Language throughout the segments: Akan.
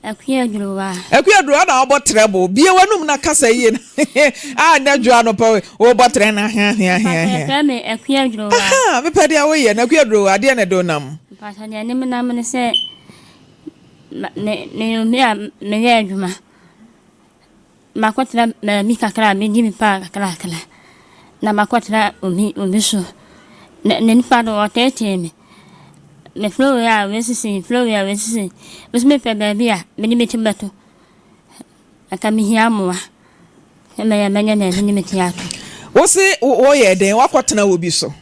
Akua Adwiriwa. Akua Adwiriwa na wobɔ treble. Bue w'anum na kasa yie na a nnɛ dwo anɔpa wobɔ trɛ na hea hea hea hea. Mpakyɛ yɛfrɛ me Akua Adwiriwa. Aha, mepɛ deɛ woyɛ no. Akua Adwiriwa, adeɛ na ɛde wo nam. Mpakyɛ deɛ ɛde me nam ne sɛ me meyɛ obi a meyɛ adwuma. Makɔtena baabi kakra a medi me paa kakrakra na makɔtena obi obi so. Na na nipa no ɔteetee me. Mefrɛ wei a wei sisi, mefrɛ wei a wei sisi. Me nso mepɛ baabi a mede me ti bɛto. Anka mehia mmoa sɛ mɛyɛ a mɛnya baabi de me ti ato. Wo se woyɛ dɛn? Woakɔtena obi so?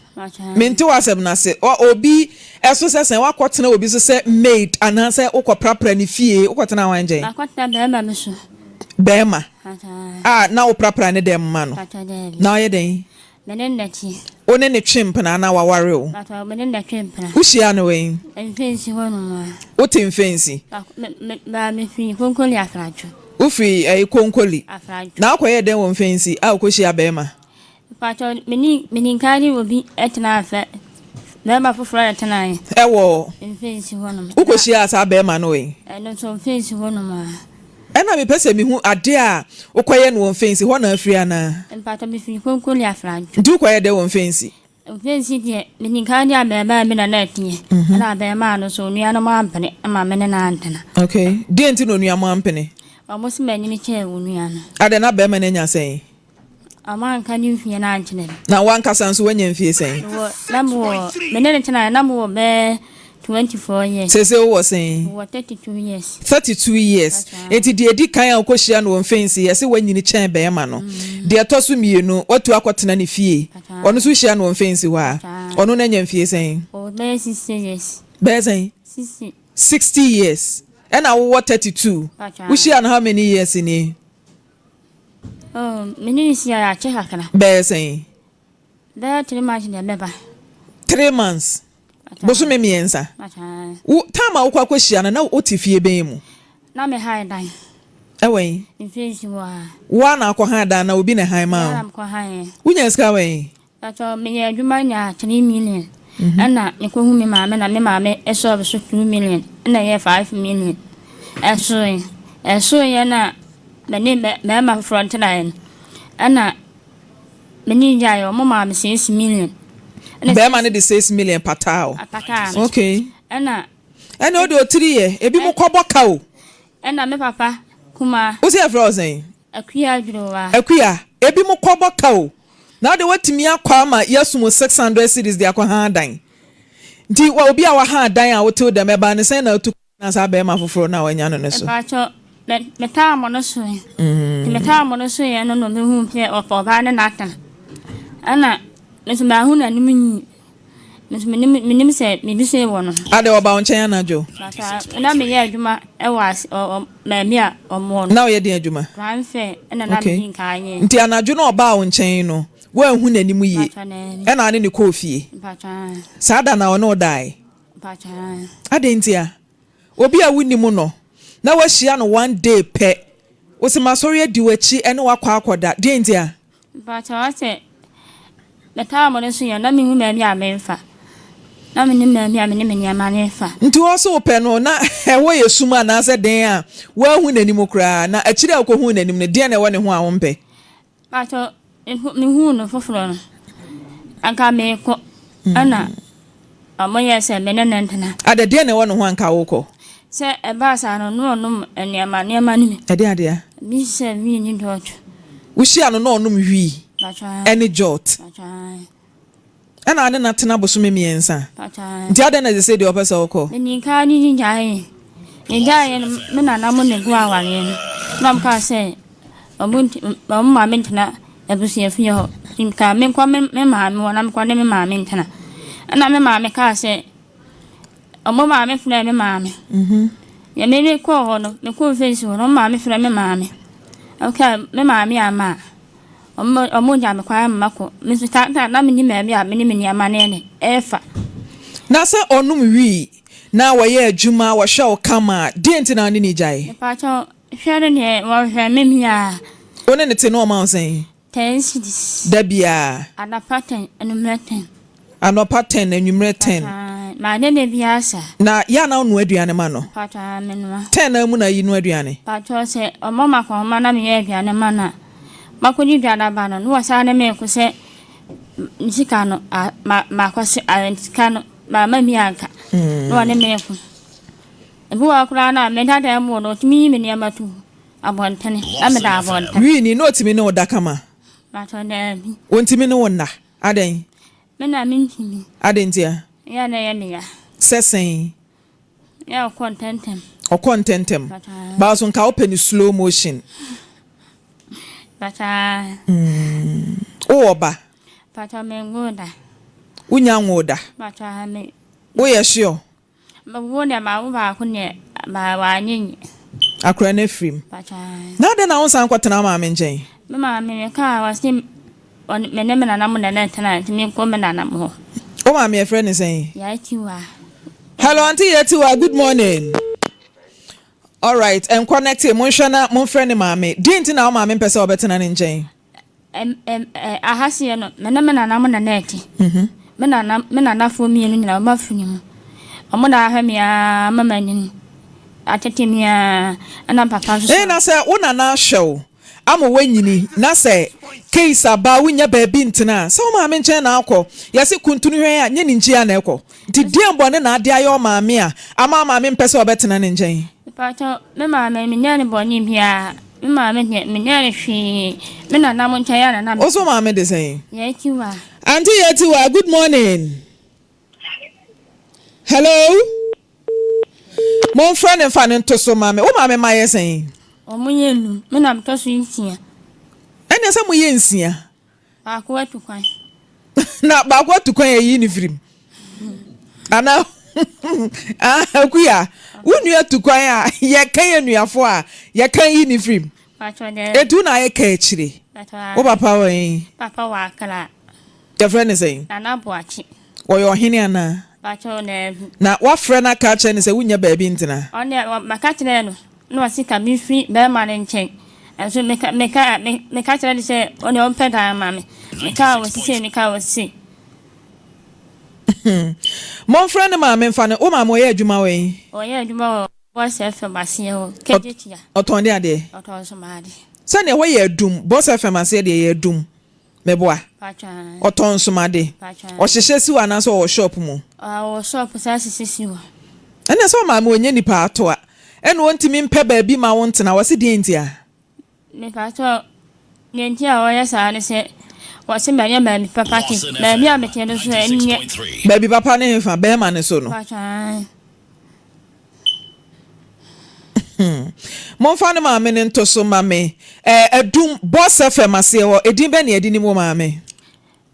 Mente w'asɛm no ase. Obi so sɛ sɛn? Woakɔtena obi so sɛ maid anaasɛ wokɔprapra ne fie? Wokɔtena hwan nkyɛn? Makɔtena bɛrima bi so. Bɛrima? A na woprapra ne dɛm ma no? Na ɔyɛ dɛn? Me ne no na ɛte. Wo ne no twe mpena anaa waware wo? Mpakyɛw, me ne no na ɛtwe mpena. Wohyiaa no wɛn? Mfɛnsi hɔ nom a. Wote Mfɛnsi? Me, me, me, mefiri Konkoli Afradwo. Wofiri ɛyi Konkoli? Afradwo. Na wokɔyɛɛ dɛn wɔ Mfɛnsi a wokɔhyiaa bɛrima? Mpakyɛw, me ne, me ne nkan ne obi tenaa fɛ, bɛrima foforɔ na ɛtenaeɛ. Ɛwɔ? Mfɛnsi hɔ nom. Wokɔhyiaa saa bɛrima no wɛn? Ɛno nso Mfɛnsi hɔ nom a. Ɛna mepɛ sɛ mehu adeɛ a wokɔyɛ no wɔ mfɛnsi hɔ na afiri anaa? Mpakyɛ mefiri Konkoli Afrancho. Nti wokɔyɛ dɛn wɔ mfɛnsi? Mfɛnsi deɛ medi kan de abarimaa bi na na ɛteɛ. Ɛna abarimaa no nso onuanom ampene ma me ne no antena. Okay, deɛ nti na onua mo ampene? Wɔn se manyini kyɛn onua no. Adɛn na barima no anya sɛn? Wɔanka ne mfeɛ no ankyerɛ me. Na w'ankasa nso woanya mfie sɛn? Mewɔ, na mewɔ, me ne no tenaeɛ na mewɔ bɛyɛ 24 years. Seesei wowɔ sɛn? Mewɔ 32 years. 32 years. Enti deɛ ɛdi kan a wokɔhyia no wɔ mfɛnsi, yɛse woanyini kyɛn barima no. Deɛ ɛtɔ so mmienu, woatu akɔtena ne fie. Ɔno nso wohyia no wɔ mfɛnsi hɔ a, ɔno no anya mfie sɛn? Ɔwɔ bɛyɛ 60 years. Bɛyɛ sɛn? 60. 60 years. Ɛna wowɔ 32. Wohyia no how many years nie? Oh, me ne no hyiae akyɛ kakra. Bɛyɛ sɛn? Bɛyɛ 3 months na ɛbɛba. 3 months. Bosome 3. Wo time a wokɔ akɔhyia no na wote fie bɛn mu? Na me han dan. Ɛwɔ yi? Mfɛnsi hɔ a. Wo a na akɔ han dan na obi na han ma wo? Mekɔ han yɛ. Wonya sika wɔ yi? Atɔ meyɛ adwuma nya 3 million. Ɛna mekɔhu me maame na me maame ɛsɔɔ so 2 million ɛna ɛyɛ 5 million. Ɛsoe. Ɛsoeɛ na me ne bɛrima foforɔ ntenaeɛ no. Ɛna me ne gyaeɛ ɔmo maa me 6 million. Bɛrima no de 6 million pataa o. Apataa no. Okay. Ɛna. Ɛna o de otiri yɛ ebi mo kɔbɔ ka o. Ɛna me papa kuma. Wosi ɛfrɛ wo sɛn? Akua Adwiriwa. Akua, ebi mo kɔbɔ ka o. Na wode watumi akɔ ama yɛasum 600 cedis de akɔ ha dan. Nti obi a waha dan a wotew dɛm ɛbaa ne sɛn na atu na saa bɛrima foforɔ no a wanya no no so. Mpakyɛ metaa mo no so yi. Nti metaa mo no so yɛ no na mehu sɛ ɔpɛ ɔbaa ne n'atena. Ɛna me nso mahu n'anim nyi. Me nso menim menim sɛ biribi sei wɔ no ho. Ade ɔba wo nkyɛn anadwo? Na meyɛ adwuma wɔ ase ɔ baabi a ɔmo wɔ no. Na ɔyɛ den adwuma? Transfer ɛna na medi nkan yɛ. Nti anadwo na ɔbaa wo nkyɛn no woanhu n'anim yie ɛna ane ne kɔɔ fie? Saa da na ɔne wo dae? Adɛn nti a? Obi a wonim no na woahyia no one day pɛ, wose masɔre adi w'akyi ɛne wo akɔ akɔda, deɛn nti a? Mpakyɛw sɛ metaa mo no so yɛ na mehu baabi a memfa. Na menim baabi a me ne me nneɛma no fa. Nti wo nso wopɛ no na ɛhɔ yɛ sum anaasɛ dɛn a woanhu n'anim koraa na akyiri a wokɔhuu n'anim no deɛn na ɛwɔ ne ho a wompɛ? Mpakyɛw mehuu no foforɔ no anka meekɔ ɛna ɔmo yɛɛ sɛ me ne no ntena. Adɛ deɛn na ɛwɔ ne ho a anka wokɔ? Sɛ ɛbaa saa no na ɔnom nneɛma nneɛma no bi. Ɛdeɛn adeɛ? Bi sɛ wii ne jot. Wohyia no na ɔnom wii ɛne jot. Ɛna ane no atena bosome 3. Nti adɛn na sesei deɛ ɔpɛ sɛ wokɔ? Medi nkan ne no gyaee. Megyaeɛ no me nana mo na egu awareɛ no. Na ɔmo kaa sɛ ɔmo nti ɔmo ma me ntena abusuafie hɔ. Nti nka menkɔ me maame hɔ na menkɔ ne me maame ntena. Ɛna me maame kaa sɛ ɔmo maame frɛɛ me maame. Deɛ me mekɔɔ hɔ no mekɔɔ fence hɔ no ɔmo maame frɛɛ me maame. Ɔkaa me maame amma a ɔmo ɔmo gya me kwan ama makɔ. Me nso saa time na mennim baabi a me ne me nneɛma no yɛ dɛn ɛɛfa. Na sɛ ɔnom wii na wɔyɛ adwuma wɔhwɛ wo kama a deɛn nti na wo ne no gyae? Mepakyɛw hwɛ no deɛ wɔhwɛ me biaa. Wo ne no te na ɔma wo sɛn? 10 cedis. Da biara? Anɔpa 10, anwummerɛ 10. Anɔpa 10, anwummerɛ 10. Manyɛ da biara saa. Na yɛ a na wonoa aduane ma no? Mpakyɛw, aane menoa. Tɛn naa mu na yi noa aduane? Mpakyɛw, sɛ ɔma me akɔnhoma na meyɛ aduane ma no a, makɔdi dwa no aba no, na wasan ne me reko sɛ me sika no, a, ma, makɔse, a, sika no, mamma bi anka. Na ɔne me reko. Ebi wɔ hɔ koraa no a, meda dan mu hɔ no, ɔtumi yi me nneɛma to abɔntene, na meda abɔntene. Wii na ɔtumi ne wo da kama? Mpakyɛw, daabi. Ɔntumi ne wo nna? Adɛn? Me na mentumi. Adɛn ntia? Ɛyɛ a na ɛyɛ me ya. Sɛ sɛn? Ɛyɛ a ɔkɔ ntɛmntɛm. Ɔkɔ ntɛmntɛm. Bataa. Baa so nka wopɛ no slow motion. Bataa. Mm. Wowɔ ba? Bataa menwoo da. Wonya nwoo da? Bataa me. Woyɛ sure? Wo deɛ ma wo baako deɛ ma wanyɛ nyi. Akora no afiri mu. Na adɛn na wonsan nkɔtena wo maame nkyɛn? Me maame mekaa ɔse me ne me nana mo na na ɛtena nti menkɔ me nana mo hɔ. Wo maame yɛfrɛ no sɛn? Yatiwa. Hello auntie Yatiwa, good morning. Alright, ɛnkɔnɛkte, monhwɛ na momfrɛ ne maame. Deɛ nti na wo maame mpɛ sɛ ɔbɛtena ne nkyɛn? Ahaseɛ no, me ne me nana mo na na ɛte. Me nana, me nanafoɔ mmienu nyinaa wɔn afiri mu. Wɔn na ahwɛ me ara ma m'anyini atete me ara, ɛna papa nso. Ee, na sɛ wo nana ahwɛ wo ama woanyini na sɛ case aba a wonnya baabi ntena a, sɛ wo maame nkyɛn na akɔ. Yɛse kuntunu hwɛn a, nyɛ ne nkyia na ɛkɔ. Nti deɛn bɔne na ade ayɛ wo maame a ama wo maame mpɛ sɛ ɔbɛtena ne nkyɛn? Mepakyɛw, me maame, menyɛɛ no bɔne biara. Me maame deɛ, menyɛɛ no hwee. Me nana mo nkyɛn a na na. Wo so maame de sɛn? Yɛtiwa. Auntie Yɛtiwa, good morning. Hello? Momfrɛ no mfa no nto so ma me. Wo maame mma yɛ sɛn? Wɔn yɛ num. Me na metɔ so nsia. Ɛnneɛ sɛ moyɛ nsia. Baako atu kwan. Na baako atu kwan yɛyi ne firim. Ana akuya wo nua tu kwan a yɛka yɛ nuafo a yɛka yi ne firim. Etu na ayɛ ka akyire. Wo papa wɔ yi. Papa wɔ akra. Yɛfrɛ ne sɛn? Nana Boakye. Wɔyɛ ɔhene anaa? Na wafrɛ no aka akyerɛ no sɛ wonnya baabi ntena? Ɔno deɛ maka kyerɛɛ no na ɔse ka mefiri bɛrima no nkyɛn. Nso meka meka meka kyerɛ no sɛ ɔno deɛ ɔmpɛ dan ma me. Mekaa wɔ sisei mekaa wɔ sisei. Momfrɛ ne maame mfa no. Wo maame ɔyɛ adwuma wɔ he? Ɔyɛ adwuma wɔ Boss FM aseɛ hɔ, Kejetia. Ɔtɔn de adeɛ? Ɔtɔn nsomaade. Sɛdeɛ ɛhɔ yɛ adum, Boss FM aseɛ deɛ ɛyɛ adum. Meboa. Ɔtɔn nsomade. Ɔhyehyɛ si hɔ anaasɛ ɔwɔ shop mu? Ɔwɔ shop saa hyehyɛ si hɔ. Ɛnna sɛ ɔmaame ɔnyɛ nipa atoa ɛnna ɔntumi mpɛ baabi ma wo ntena wɔse deɛ nti a? Mepakyɛw, deɛ nti a ɔyɛ saa ne sɛ wɔse mɛyɛ baabi papa te. Baabi a mete no nso ɛnyɛ. Baabi papa ne hefa? Bɛrima no so no. Mepakyɛw, aane. Momfa ne maame no nto so ma me. Eh, Adum, Boss FM aseɛ hɔ, edin bɛn na yɛde nim wo maame?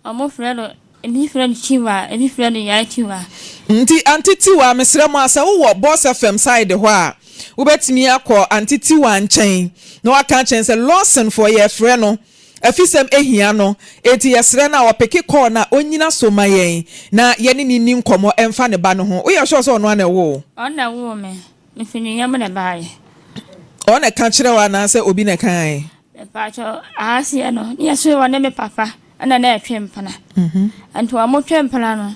Ɔmo frɛ no, ebi frɛ no Tiwa, ebi frɛ no Yaa Tiwa. Nti Auntie Tiwa, mesrɛ mo a, sɛ wowɔ Boss FM side hɔ a, wobɛtumi akɔ Auntie Tiwa nkyɛn na waka akyerɛ no sɛ Lawson foɔ yɛrefrɛ no, afisɛm ahia no, enti yɛsrɛ no a ɔpeke call no a ɔnnyina so ma yɛn na yɛne no nni nkɔmmɔ mfa ne ba no ho. Woyɛ sure sɛ ɔno ara na ɛwoo wo? Ɔno na ɛwoo me. Mefi ne yam na ɛbaeɛ. Ɔno na ɛka kyerɛɛ wo anaasɛ obi na ɛkaeɛ? Mepakyɛw, ahaseɛ no, ne yɛse ɔne me papa na na ɛtwe mpena. Nti wɔn twe mpena no,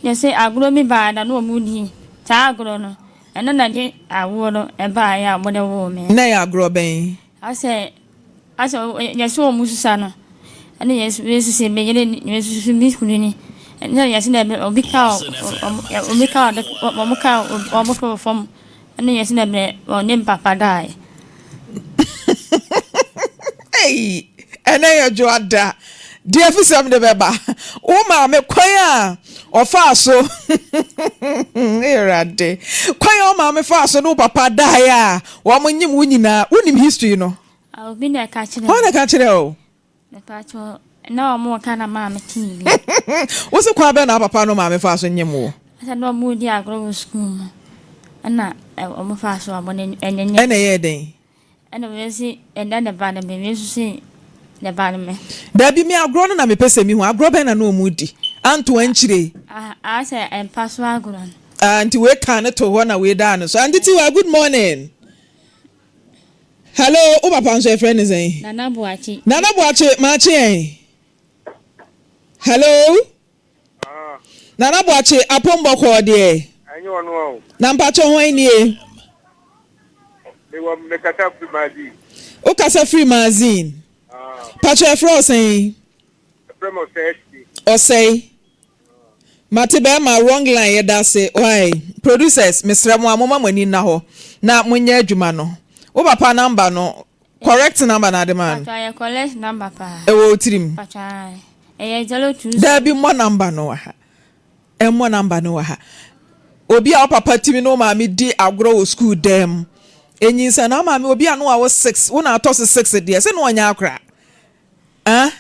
yɛse agorɔ bi baa na na wɔn di. Saa agorɔ no, ɛno na ɛde awoɔ no ɛbaeɛ a wɔde woo me. Na ɛyɛ agorɔ bɛn? Asɛ asɛ yɛse wɔn susua no ɛne yɛse yɛsusu me yere ni yɛsusu me kunu ni ɛne yɛse dɛ obi ka obi ka ɔde wɔn ka wɔn to fam ɛne yɛse dɛ bɛ ɔne me papa daeɛ. Ei, ɛnɛ yɛ dwoada. Deɛ afisɛm de bɛba. Wo maame kwan a ɔfaa so Awurade. Kwan a wo maame faa so ne wo papa daeɛ a wɔn nyem wo nyinaa. Wonim history no? Ah, obi na ɛka kyerɛ. Hwan na ɛka kyerɛ o? Mepatwɔ na wɔn ka na maame tee bi. Wo se kwan bɛn na wo papa ne wo maame faa so nyem wo? Sɛ na wɔn redi agorɔ wɔ sukuu mu ɛna wɔn faa so a wɔn ɛnyɛ. Ɛna ɛyɛɛ dɛn? Ɛna wei se ɛnɛ ne ba ne me, wei nso se ne ba ne me. Dabi, me agorɔ no na mepɛ sɛ mehu. Agorɔ bɛn na na wɔn redi? Anto ankyire. Ah, ah, sɛ mpa so agorɔ no. Ah, nti wei kaa ne to hɔ na wei daa ne so. Auntie Tiwa, good morning. Hello, wo papa nso yɛfrɛ ne sɛn? Nana Boakye. Nana Boakye, maakye yɛn. Hello. Nana Boakye apom bɔkɔɔ deɛ. Ɛnyɛ ɔno a o. Na mpakyɛ hwan nie? Mewɔ mekasa firi Mazin. Wo kasa firi Mazin. Ah. Pakyɛ yɛfrɛ wo sɛn? Yɛfrɛ me Ɔsɛe Asie. Ɔsɛe. Mate bɛɛma wrong line yɛdase why. Producers mesrɛ mo a momma mo ani nna hɔ na monyɛ adwuma no. Wo papa number no correct number na ade maa no? Pacho ɛyɛ correct number paa. Ɛwɔ wo tirim? Pacho ae. Ɛyɛ 027. Daabi mmɔ number no wɔ ha. Mmɔ number no wɔ ha. Obi a wo papa tumi ne wo maame di agorɔ wɔ school dan mu. Enyinsa na wo maame obi a no awo six wo na atɔ so six deɛ sɛ na ɔnyɛ akora. Ah?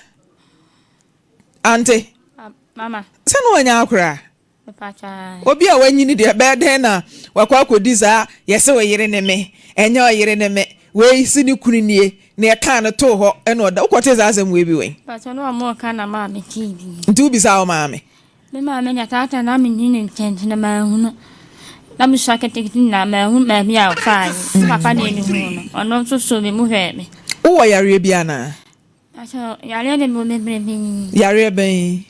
Ante? Mama. Sɛ na ɔnyɛ akora. Obi a wanyini deɛ ɛbɛyɛ dɛn na wakɔ akɔdi saa yɛsɛ ɔyere ne me ɛnyɛ ɔyere ne me wei si ne kunu nie na yɛkaa no too hɔ ɛna ɔda wokɔtee saa asɛm wei bi wɛn? Pakyɛ na ɔmo ka na maame tee bi. Nti wobisaa wo maame? Me maame deɛ taataa na menni ne nkyɛn nti na manhunu. Na mesua ketekete nyinaa manhu baabi a ɔfaaeɛ. Me papa deɛ mehuu no ɔno nso soo me mu hwɛɛ me. Wowɔ yareɛ bi anaa? Pakyɛ yareɛ de mewɔ bebrebe. Yareɛ bɛn?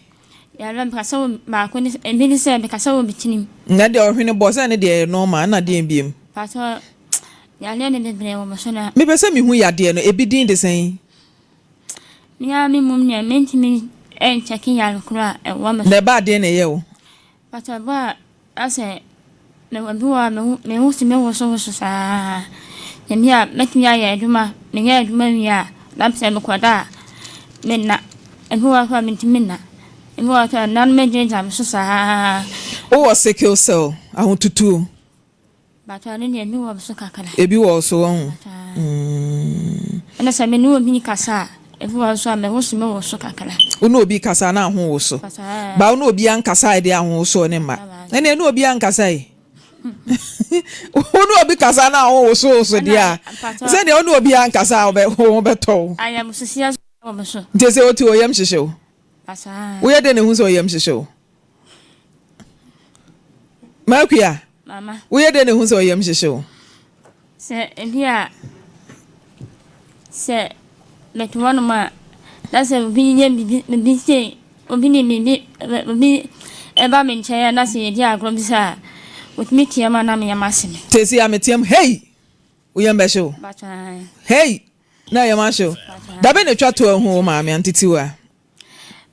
Yareɛ mekasa wɔ baako ne ebi ne sɛ mekasa wɔ me tirim. Na deɛ ɔhwene bɔ sɛ ne deɛ ɛyɛ normal ɛna deɛn biom? Pakyɛ yareɛ de bebree wɔ me so na. Mepɛ sɛ mehu yadeɛ no ebi din de sɛn? Me ara me mmom deɛ mentumi nkyɛke yare korɔ a ɛwɔ me so. Na ɛba a deɛn na ɛyɛ wo? Pakyɛ ɛba a Asɛ mewɔ bi wɔ hɔ a me ho me ho tumi wosowoso saa. Ebi a mɛtumi ayɛ adwuma, meyɛ adwuma wie a na sɛ mekɔda a menna. Ebi wɔ hɔ koraa a mentumi nna. Ebi wɔ hɔ koraa a nna no bɛgyinagyina me so saa. Wowɔ sickle cell, ahotutuo? Mpakyɛw ɛno deɛ ebi wɔ me so kakra. Ebi wɔ wo so wahu. Ɛna sɛ me ne obi kasa a, ebi wɔ hɔ nso a me ho so me woso kakra. Wo ne obi kasa a na aho woso. Ba wo ne obi ankasa a ɛde ahowosoɔ ne mma. Ɛna ɛne obi ankasa yi. Wo ne obi kasa na aho woso woso deɛ a, sɛdeɛ wo ne obi ankasa a wo ho bɛtɔ wo. Ayamhyehyeɛ nso wɔ me so. Nti sɛ wote ɔyam hyehye wo. Woyɛ dɛn na ehu sɛ ɔyam hyehye wo? Makua, woyɛ dɛn na ehu sɛ ɔyam hyehye wo? Sɛ ebi a sɛ mete hɔnom a na sɛ obi yɛ biribi biribi sei obi de biribi obi ba me nkyɛn a na sɛ yɛdi agorɔ bi saa a, otumi team a na me yam ahye me. Seesei a meteam, Hei! Wo yam bɛhye wo. Hei! Na yam ahye wo. Da bɛn na etwa to a wuhuu wo maame antitiwa?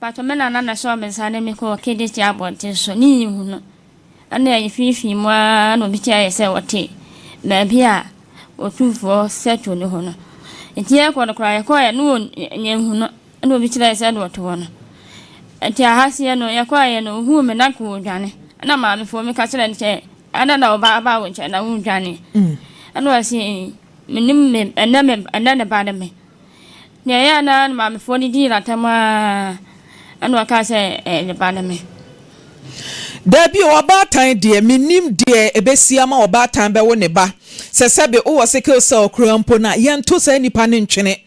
Pato me nana na ɛsɔɔ me nsa ne me kɔɔ KDT abɔnten so ne yɛhu no. Ɛna yɛfiifii mu ara na obi kyerɛɛ yɛ sɛ ɔte baabi a otumfoɔ statue no hɔ no. Nti yɛkɔ no koraa yɛkɔeɛ no yɛnhu no ɛna obi kyerɛɛ sɛ ɛna ɔte hɔ no. Nti ahaseɛ no yɛkɔeɛ no ohuu me na nka ɔredwane. Ɛna maamefoɔ mi ka kyerɛɛ no sɛ ɛna na ɔba aba wo nkyɛn na woredwane. Ɛna ɔse menim me ɛnɛ me ɛnɛ ne ba ne me. Nea ɛyɛɛ no ara na maamefoɔ no dii no atɛm ara, ɛnna ɔkaa sɛ, Ɛyɛ ne ba ne me. Dabi o, ɔbaatan deɛ, mennim deɛ ɛbɛsi ama ɔbaatan bɛwo ne ba. Sɛ sɛbe wowɔ sickle cell koraa mpo no a, yɛnto saa nipa no ntwene.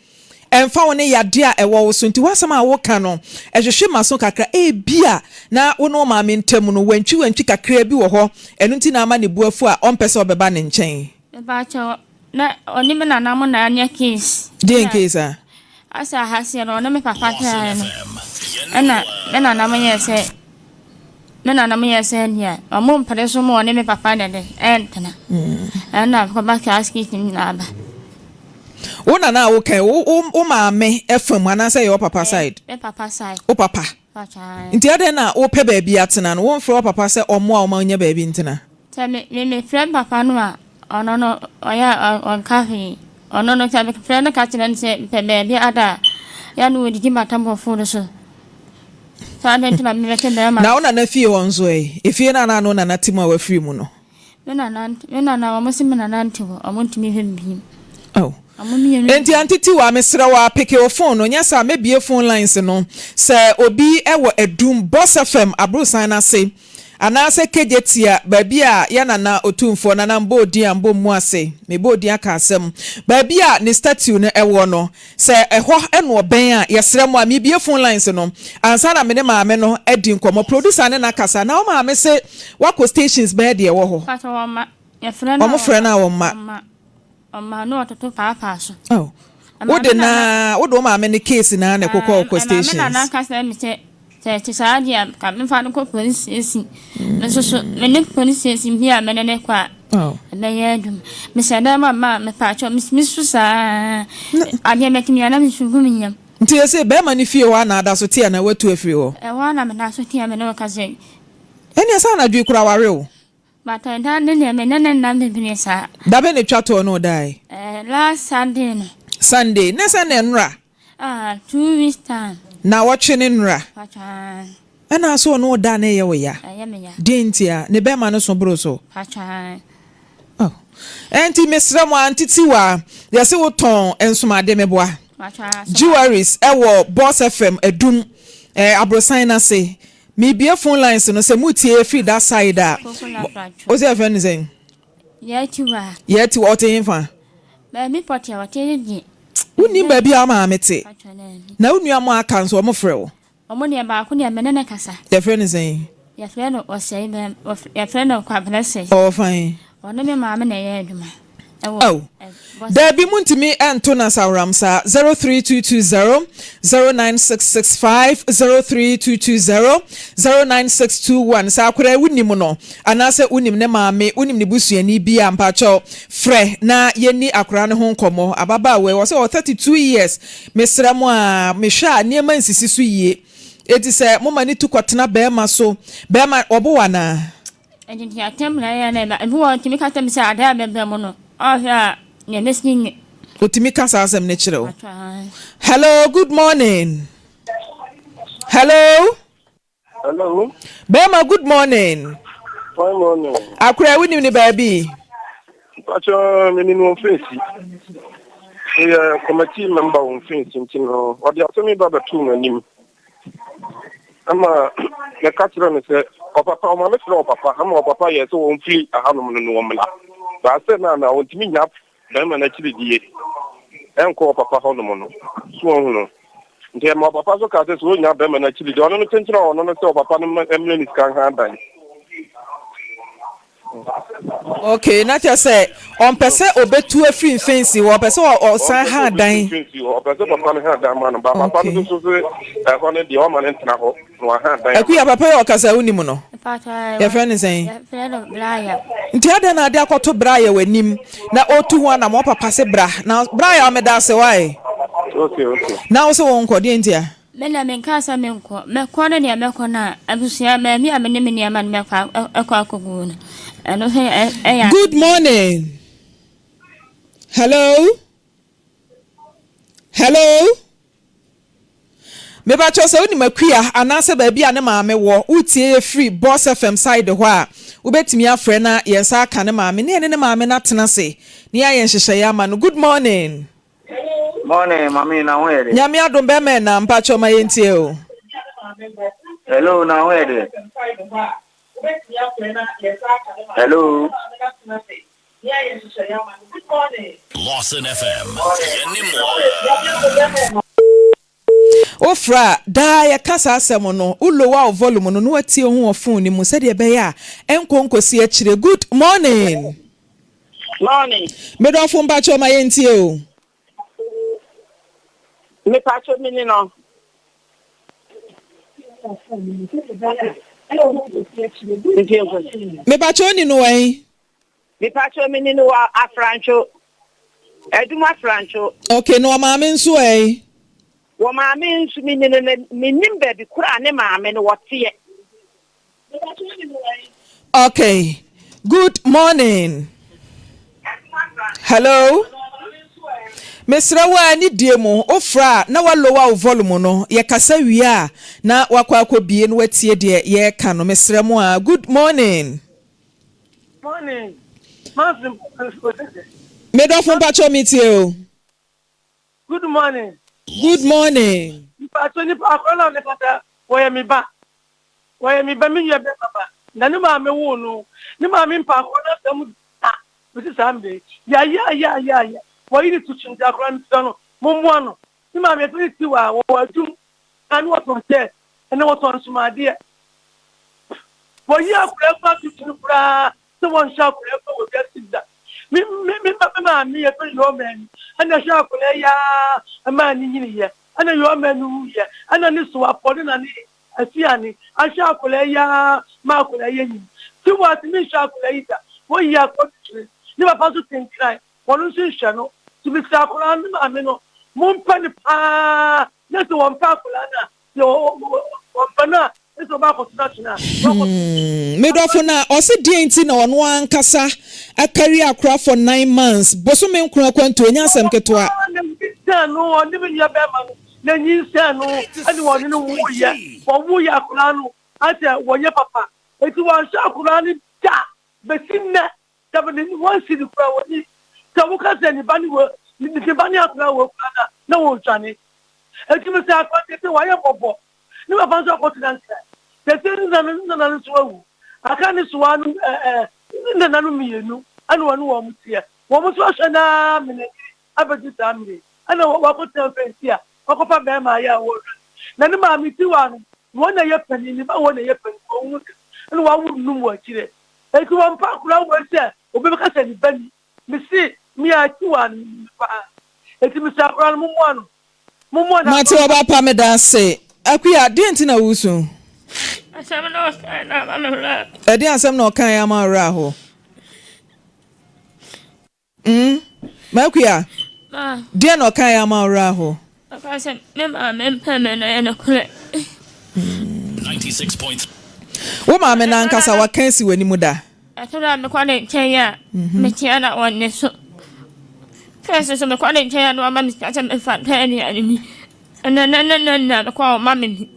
Ɛmfa wo ne yadeɛ a ɛwɔ wo so. Nti w'asɛm a woka no, ɛhwehwe m'aso kakra. Ebia na wo ne wo maame ntam no, wantwiwantwi kakraa bi wɔ hɔ, ɛno nti na ama ne bo afu a ɔmpɛ sɛ ɔbɛba ne nkyɛn. Mepakyɛw, na ɔne me nana mo na anya case. Deɛn case a? Asɛ ahaseɛ no ɔne me papa traeɛ no ɛna me nana mo yɛɛ sɛ me nana mo yɛɛ sɛ deɛ ɔmo mpere so mo ɔne me papa na de ɛntena ɛna kɔba class case no nyinaa ba. Wo nana a woka yi wo wo wo maame fam anaasɛ ɛyɛ wo papa side? Me papa side. Wo papa. Nti adɛn na wopɛ baabi atena no womfrɛ wo papa sɛ ɔmmoa wo ma wonya baabi ntena? Sɛ me me mefrɛ me papa no a, ɔno no ɔyɛ a ɔnka hwee. Ɔno no sɛ mefrɛ no ka kyerɛ no sɛ mepɛ baabi ada a, ɛyɛ a na ɔdidi m'atam wɔ fon no so. Sɛ adɛn nti na mebɛte bɛrima. Na wo nana fie hɔ nso ɛ? Efie no a na wo nana te mu a wafiri mu no? Me nana me nana wɔn se me nana nte hɔ, wɔn ntumi nhwɛ me bio. Oh. Wɔn mmienu. Enti Auntie Tiwa, mesrɛ wo ara peke wo phone no, nyɛ saa a mɛbue phone lines no. Sɛ obi wɔ Adum, Boss FM aborosan no ase, Anaasɛ Kejetia, baabi a yɛn Nana Otumfoɔ, Nana mbɔɔ din a mbɔ mmu ase, mebɔɔ din aka asɛm, baabi a ne statue no wɔ no, sɛ ɛhɔ na ɔbɛn a, yɛsrɛ mo a, mebue phone lines no ansa na me ne maame no adi nkɔmmɔ. Producer ne no akasa, na wo maame se wakɔ stations bɛyɛ deɛ ɛwɔ hɔ. Mpakyɛ wɔmma. Yɛfrɛ no a Wɔfrɛ no a wɔmma. Wɔmma. Ɔma no ɔtoto paapaa so. Oh. Wode na wode wo maame ne case na na ɛkokɔ ɔkɔ stations. Ɛma me nana kasa mi sɛ. Sɛ ɛte saa deɛ a, ka memfa no nkɔ police station. Me nso so, me ne police station bi a me ne no kɔ a, ɛbɛyɛ adwuma. Mehyɛ dan mu a, ma mepaakyɛw, metumi su saa. Adeɛ bɛkye me a, na mesu gu me yam. Nti ese bɛɛma no fie hɔ a na ada so te anaa watu afiri hɔ? Ɛhɔ ara na meda so te a me ne wo kasa yi. Ɛneɛ sɛ anadwo yi koraa ware wo? But ɛda no deɛ me ne no nna bebree saa. Da bɛn na etwa toɔ ne wo dae? Ɛɛ last Sunday no. Sunday, ne sɛ na nnora? Ah, 2 weeks time. Naawɔtwe ne nnora? Pakyɛ ae. Ɛna so ɔne wo da na ɛyɛ wo ya? Ɛyɛ me ya. Deɛn ntia? Ne bɛɛma no so boro so? Pakyɛ ae. Oh. Ɛnti mesrɛ mo Auntie Tiwa, yɛse wo tɔn nsomade meboa? Jewelries ɛwɔ Boss FM Adum eh, aborosan no ase. Mebue phone lines no sɛ motie firi that side a. Wo sɛ yɛfrɛ no sɛn? Yɛatiwa. Yɛatiwa, ɔte hefa? Baabi pɔte a ɔte ne deɛ. Wonnim baabi a wo maame te? Na wo nua mo aka nso wɔn frɛ wo? Wɔn deɛ baako deɛ me ne no kasa. Yɛfrɛ no sɛn? Yɛfrɛ no Ɔsɛe bɛm yɛfrɛ no Kwabena Sɛe. Ɔwɔ fan? Ɔne me maame na ɛyɛ adwuma. Ɛwɔ Oh. Daabi montumi nto no asaworam saa 03220 09665 03220 09621 Sɛ akwadaa yi wonim no anaasɛ wonim ne maame wonim ne busuani bi a mpakyɛw frɛ na yɛnni akwadaa no ho nkɔmmɔ. Ababaawa yi ɔsɛ ɔwɔ 32 years mesrɛ mo a mehwɛ a nneɛma nsisi so yie enti sɛ moma no tu kɔtena barima so barima ɔbo wo anaa? Ɛnti atɛm na ɛyɛ na ɛba. Ebi wɔ hɔ ɔtumi ka kyerɛ me sɛ adeɛ a mɛbrɛ mo no, ɔhwɛ a nea mɛsi nyɛ. Otumi ka saa asɛm no kyerɛ wo? Hello, good morning. Hello. Hello. Bɛrima, good morning. Fine morning. Akora, wonim ne baabi? Mpakyɛ menim wɔn fensi. Meyɛ committee member wɔn fensi nti no ɔde asɛm yi ba bɛtoo m'anim. Ɛma mɛka kyerɛ no sɛ ɔpapa ɔma me frɛ ɔpapa ama ɔpapa yɛ sɛ wɔmfiri ahanom no no wɔmmla. Baasɛ no a na ɔntumi nya bɛrima no akyiri die ɛnkɔ ɔpapa hɔnom no so wɔn no. Nti ɛma ɔpapa so kaa sɛ sɛ ɔnya bɛrima no akyiri deɛ ɔno no kyenkyere ɔno no sɛ ɔpapa no mmrɛ ne sika nha dan. Okay, na kyerɛ sɛ ɔmpɛ sɛ ɔbɛtu afiri mfɛnsi hɔ, ɔpɛ sɛ ɔsan ha dan. Ɔpɛ sɛ papa no ha dan ma no, ba papa no nso sɛ ɛhɔ no deɛ ɔma no ntena hɔ na waha dan. Akuya, papa yi a ɔkasa wonim no? Yɛfrɛ no sɛn? Yɛfrɛ no Braya. Nti adɛn na ade akɔto Braya w'anim na ɔtu ho anam ɔpapa se bra na Braya meda ase wae. Okay, okay. Na wo se wo nkɔ deɛ ntia? Me deɛ menkaa sɛ menkɔ. Mɛkɔ no deɛ mɛkɔ no a, abusua, baabi a me ne me nneɛma no bɛkɔ akɔ akɔgu no, ɛno nso yɛ. Good morning. Hello. Hello. Mebakyɛw sɛ wonim Akua anaasɛ baabi a ne maame wɔ, woretie yɛ firi Boss FM side hɔ a, wobɛtumi afrɛ na yɛn nsa aka ne maame na yɛne ne maame no atena ase na yɛayɛ nhyehyɛeɛ ama no. Good morning. Morning mami na ho yɛ de. Nyame adom bɛma ɛna mpakyɛw ma yɛntie o. Hello na ho yɛ de. Hello. Lawson FM, yɛne mo a. Wofrɛ a, daa yɛka saa asɛm no, wo lower wo volume no na watie wo ho wɔ phone no mu sɛdeɛ ɛbɛyɛ a ɛnkɔ nkɔsi akyire. Good morning. Morning. Me dɔfo mpakyɛw ma yɛntie o. Mepakyɛw mini no. Mepakyɛw ni no wɛn? Mepakyɛw mini no wɔ Afrantwo. Adum Afrantwo. Okay, na ɔmaame nso ɛ? Wɔ maame nso mini no na menim baabi koraa ne maame no wɔteɛ. Okay. Good morning. Hello. Mesrɛ wo a ne die mu wofrɛ a na walowa wo volume no yɛkasa wie a na wakɔ akɔbie na watie deɛ yɛreka no mesrɛ mo a good morning. Morning. Medɔfo mpakyɛ metie o. Good morning. Good morning. Mpatsɔ nipa akɔrɔ na ɔne kasa wɔyɛ me ba wɔyɛ me ba me nua bɛma ba na ne maame woo no ne maame mpa akɔrɔ no asɛm da bɛsi saa mmerɛ yi yaya yaya yaya wɔyi ne to kyi nti akɔrɔ no mesrɛ no mommoa no ne maame yɛfrɛ no tiwa wɔwɔ adum na ne wɔtɔn kyɛ ɛne wɔtɔn nsomadeɛ wɔyi akɔrɔ kura to kyi no koraa sɛ wɔnhyɛ akwadaa mpo wɔ wiase da. Me me me me maame yɛ fɛ yɔɔma ni ɛna hwɛ akwadaa yi ara ɛmaa ne nyini yɛ ɛna yɔɔma no wuyɛ ɛna ne so apɔ ne na ne. Asiane ahwɛ akwadaa yi ara ma akwadaa yi anyin. Tiwa ntumi nhwɛ akwadaa yi da. Woyi akwadaa no kyerɛ. Ne papa nso te Nkran. Wɔn nso nhwɛ no. Nti mesrɛ akwadaa no ne maame no, mompɛ no pa ara. Na sɛ wɔmpɛ akwadaa no a, deɛ wɔmpɛ no a, na sɛ wɔbɛakɔto no atwene a, wɔakɔto. Hmm, me dɔfo na ɔse deɛn nti na ɔno ankasa akari akora for 9 months, bosome nkron akwantuo, ɛnyɛ asɛm ketewa. Ɔwɔ na nyinsɛn no, ɔne me nua bɛrima no na nyinsɛn no ɛne wɔne no woyɛ, wɔwoyɛ akwadaa no asɛ wɔnyɛ papa, eti wɔanhwɛ akwadaa no da besi nnɛ. Dabi, ne wɔnsi no koraa wɔnni. Sɛ woka sɛ ne ba ne wɔ ne ba ne akwadaa wɔ koraa na na wɔredwane. Eti mi sɛ akwadaa tete wayɛ mmɔbɔ. Ne papa nso akɔtena Nkran. Sɛsɛ ne nana ne nana nso awu. Aka ne soa no ɛɛ eh, ne nana no mmienu ɛna wɔne wɔn teɛ. Wɔn nso ahwɛ no ara mene abɛdu saa mmere yi. Ɛna wakɔtena mfɛnsi a wakɔfa bɛrima ayɛ a wɔrehwɛ no. Na ne maame tiwa no wɔn na ɛyɛ panin, ne ba wɔn na ɛyɛ panin, wɔn ho ɛna wawo nnum wɔ akyire. Enti wɔmpa akwadaa wei sɛ obi bɛka sɛ ne ba ni. Mese me a akyiwa no menim no paa. Enti mesrɛ akwadaa no mommoa no. Mommoa no Mate akwadaa. ɔba pa meda ase. Akua, deɛn nti na woresu? Asɛm na ɔkae na ama me werɛ aho. Ɛdeɛn asɛm na ɔkaeɛ ama wo werɛ aho? Mm, M'Akua, Ma. deɛn na ɔkaeɛ ama wo werɛ aho? Ɔkaa sɛ me maame mpɛ me no ɛyɛ nokorɛ. Wo maame no ankasa waka asi w'anim da? Ɛtɔ da a mekɔ ne nkyɛn a, mekyea na ɔnnye so. First nso mekɔ ne nkyɛn a na wama me sika sɛ memfa ntɔ aduane nni. Ɛnɛ nɛ nɛ nɛ nɛ mekɔ a ɔmma me bi.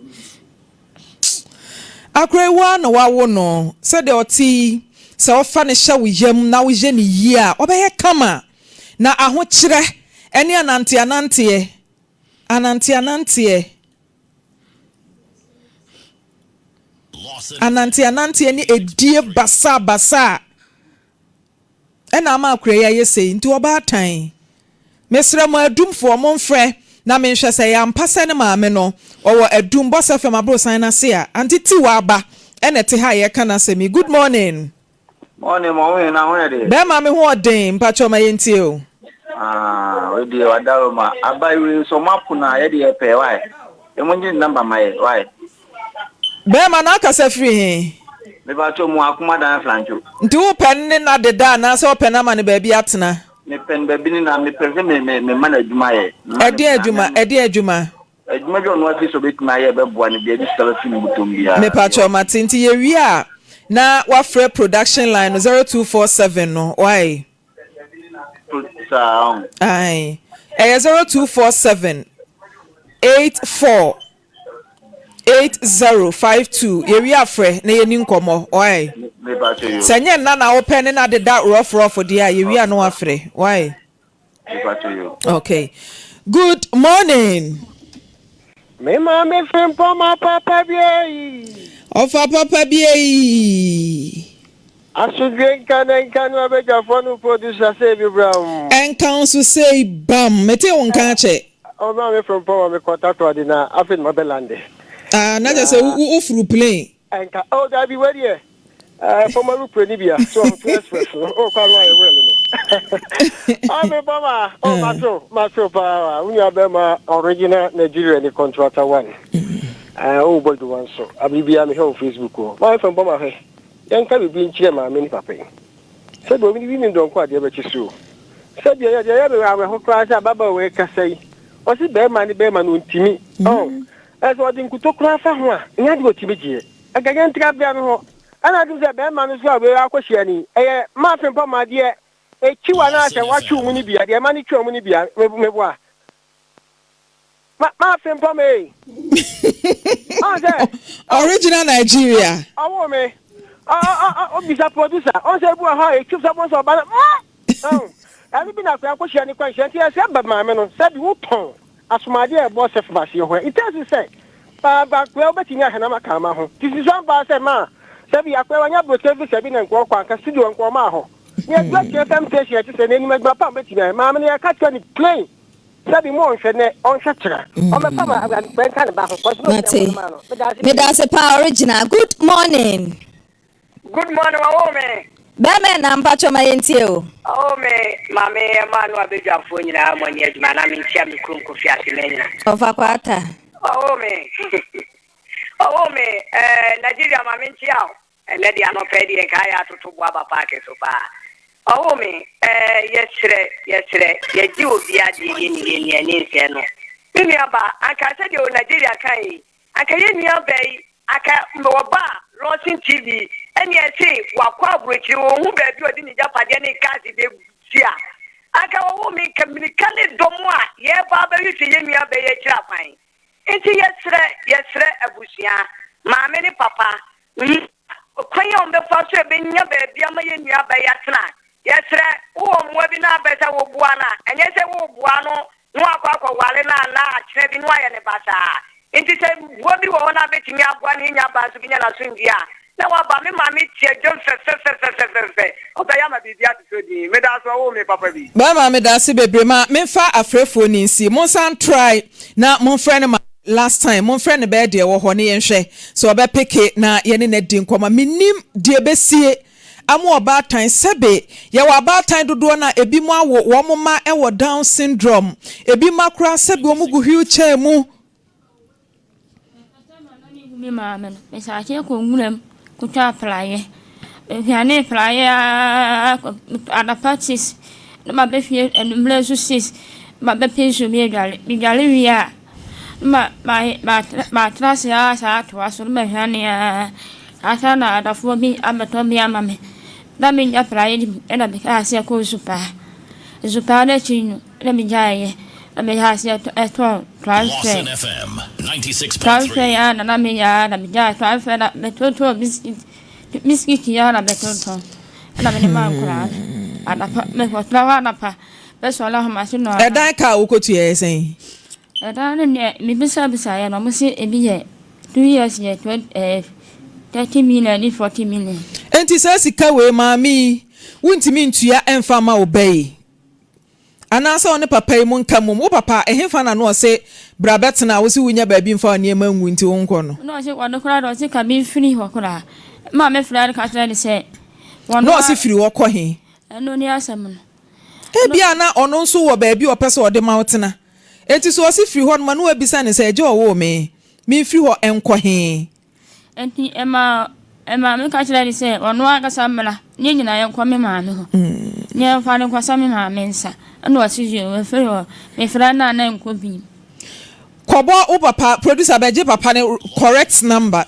Akora yi wo ara na woawo no, sɛdeɛ ɔte yi, sɛ wofa no hyɛ wo yam na woyɛ no yie a, ɔbɛyɛ kama. Na ahokyerɛ ne ananteananteɛ, ananteananteɛ, ananteananteɛ ne edie basabasa Ɛna ama akora yi ayɛ sei nti ɔbaatan. Mesrɛ mo adumfoɔ momfrɛ na menhwɛ sɛ ɛyɛ ampa sɛ ne maame no ɔwɔ adum bɔsɛ fam aborosan no ase a. Ante Tiwa aba ɛna ɛte ha a yɛreka n'asɛm yi. Good morning. Morning mo ho yɛ na ho yɛ deɛ. Bɛɛma me ho ɔden mpakyɛw ma yɛntie o. Ah wei deɛ wadaroma aba wei nso ɔmo apo no a yɛ deɛ yɛpɛ why ɔmo ngye ne number ma yɛ why. Bɛɛma no akasa firi he? Mepakyɛw mu akoma dan flancho. Nti wo pɛ no ne no adeda anaasɛ wo pɛ no ama no baabi atena? Me pɛ no baabi ne na me pɛ sɛ me me me ma no adwuma yɛ. Ɛdeɛn adwuma? Ɛdeɛn adwuma? Adwuma bi a ɔno afi sɛ ɔbɛtumi ayɛ ɛbɛboa no bia ɛde sika bɛfi ne bɔtɔm biara. Mepakyɛw mate nti yɛwie a na wafrɛ production line no 0247 no wai? Saa ɔn. Ae ɛyɛ 0247 84 8052 yɛwie a frɛ na yɛni nkɔmmɔ wai sɛ nyɛ nna na wopɛ ne na deda rough rough deɛ a yɛwie a na wafrɛ wai okay good morning. Me maame frimpɔma papa bi eyi. Ɔfa papa bi eyi. Asodwe nka na nka no abadwafoɔ no producer sei bi bra mm. Ɛnka wo nso sei bam. Metee wo nka akyɛ. Oh maame frimpɔn ma me kɔ Takoradi na afei na mabɛ lande. Ah na kyerɛ sɛ wo furu plane. Ɛnka oh dabi wei deɛ eh, fam aeroplane ni bia so ɔmo to express no oh kɔ ano ayɛ wɛl no. Oh me bɔ ma oh mato mato paa wo nua bɛma original Nigeria ni contractor one. Eh oh bɔ adwuma nso abiri bia mehwɛ wo Facebook o. Maame frimpɔn ma hwɛ. Yɛnka biribi nkyerɛ maame ne papa yi. Sɛdeɛ obi bi nim dɔnko adeɛ bɛkye so o. Sɛdeɛ yɛ deɛ ɛyɛ me awerɛho koraa sɛ ababaawa yi kasa yi, ɔse bɛrima ne bɛrima no ɔntumi. Ɔn, ɛsɛ ɔde nkuto koraa fa ho a, ɛnyɛ adeɛ ɔtumi gyeɛ. Anka yɛntra berɛ no hɔ. Ɛna atum sɛ bɛrima no so a wei akɔhyia no yi, ɛyɛ maa frempɔ ma deɛ ɛkyiw anaasɛ watwe mu no bia, deɛ ɛma no twe mu no bia, meboa. Ma ma frimpɔ me ei. Ɔn sɛ. Original Nigeria. Ɔwoo me. Ɔ ɔ ɔ ɔbisa producer. Ɔn sɛ ebi wɔ hɔ a etwam sɛ ɔbɔn sɛ ɔba no. Ɔn ɛno bi na akɔyɛ akɔhyia ne kwanhyia nti ɛsɛ ba maame no sɛbi wotɔn asomadeɛ a ɛbɔ sɛ famaseɛ hɔ it tells you sɛ ba akɔyɛ wobɛtumi ahwɛ na maka ama ho ti si so ampa sɛ ma sɛbi akɔyɛ wanya aburokyerɛ visa bi na nkɔɔ kɔ anka studio nkɔɔ maa hɔ ne adwuma kyerɛ fm station ɛte sɛ n'anim adwuma pa wobɛtumi ayɛ maame no yɛka kyerɛ ne plain Sɛbi mo ɔnhwɛ nɛ ɔnhwɛ kyerɛ ɔmɛfa ma awurade nka ne ba ho kɔsi na Mate. ɔmo ma no medase Medase paa original. Good morning. Good morning wawo me. Bɛɛma ɛna mpakyɛ ma yɛntie o. Ɔwɔ me maame ɛma no abadwafoɔ nyinaa mo ani adwuma na menkyia me kurom kofi ase manyina. Ɔfa kwata. Ɔwɔ me. Ɔwoo me eh, Nigeria ma menkyea wo. Ɛnnɛ deɛ anɔpa yi deɛ nka ayɛ atoto bo aba paake so paa. Ɔwoo me eh, yɛsrɛ, yɛsrɛ, yɛgye obiara deɛ yɛnni, yɛnni ani nsɛe no. Me nua baa, anka sɛdeɛ o Nigeria kae yi, anka yɛn nua baa yi, anka ɔba a Lawson TV ɛne ɛse wakɔ aburokyire, ɔnhu baabi a ɔde ne gyapadeɛ ne cars bɛsi a, anka ɔwoo me, nka mirika ne dɔm a yɛreba abɛhwehwɛ yɛn nua baa yi akyiri akwan. Enti yɛsrɛ, yɛsrɛ abusua, maame ne papa, ma kwan a wɔbɛfa so a ɛbɛnya baabi ama yɛn nuabaa yi atena. Yɛsrɛ, wowɔ mmoa bi na apɛ sɛ woboa no a, ɛnyɛ sɛ woreboa no na wakɔ akɔware no anaa akyena bi na wayɛ no basaa. Enti sɛ mmoa bi wɔ hɔ na abɛtumi aboa no yɛn nuabaa nso bɛnya n'asomdwoeɛ a, na waba. Me maame te adwam fɛfɛfɛfɛfɛfɛ. Ɔbɛyɛ ama biribi atotɔ din. Medaase ɔwoo me papa bi. Bɛɛma medase bebree ma menfa afrɛfoɔ no nsi monsan try na monfrɛ no ma last time monfrɛ no bɛyɛ deɛ ɛwɔ hɔ ne yɛnhwɛ sɛ ɔbɛ peke na yɛne no adi nkɔmɔ mennim deɛ ɛbɛsie ama ɔbaatan sɛbe yɛwɔ abaatan dodoɔ no a ebi mo awo wɔn mma wɔ down syndrome ebi mma koraa sɛbe wɔn gu wheel chair mu. Mekɔtɔ ma na mehu me maame no, mehyɛɛ aseɛ kɔɔ nwuram kɔtwaa praeɛ. Mehwanee praeɛ ara anɔpa sis na maba fie anwummerɛ nso sis na mabɛpɛ nsuo bi adware. Medware wie a, na matena ase ara saa atoa so na mahwane ara ansa na adɔfoɔ bi abɛtɔ bi ama me. Na mennya praeɛ no bi na mehyɛɛ aseɛ kɔɔ Supaa. Supaa no akyi no, na megyaeɛ na mehyɛɛ aseɛ tɔn transfer. Transfer yi ara na na meyɛ ara na megyae transfer na metontɔn biscuit. Biscuit yi ara na metontɔn ɛna mede maa nkwadaa no. Anapa mekɔtena hɔ anapa bɛsɔre ahomakye nnɔnnan. Ɛdan ka a wokɔtua yɛ sɛn? Ɛdan no deɛ mebisabisaeɛ no wɔse ebi yɛ 2 years yɛ 20 30 million ne 40 million. Enti saa sika wei maame yi wontumi ntua mfa mma wo ba yi? Anaasɛ wo ne papa yi monka mmom? Wo papa, ɛhefa na na ɔse bra bɛtena a wose wonnya baabi mfa wo nneɛma ngu nti wonkɔ no? Na ɔse ɔno koraa deɛ ɔse ka memfiri hɔ koraa. Ɛma mefrɛɛ no ka kyerɛɛ no sɛ ɔno Na ɔse firi hɔ kɔ he? Ɛno ne asɛm no. Ebia na ɔno nso wɔ baabi a ɔpɛ sɛ ɔde ma wo tena. Enti sɛ ɔse firi hɔ nom a, na wabisa no sɛ, Agya a ɔwoo me, memfiri hɔ nkɔ he? Enti ɛmaa ɛmaa meka kyerɛɛ no sɛ ɔno ankasa mmra na yɛn nyinaa yɛnkɔ me maame hɔ na yɛmfa no nkɔsɔ me maame nsa. Ɛna ɔse yoo, mefiri hɔ. Mefrɛ no a na ɛnkɔ bio. Kɔbɔ wo papa, producer bɛgye papa no correct number.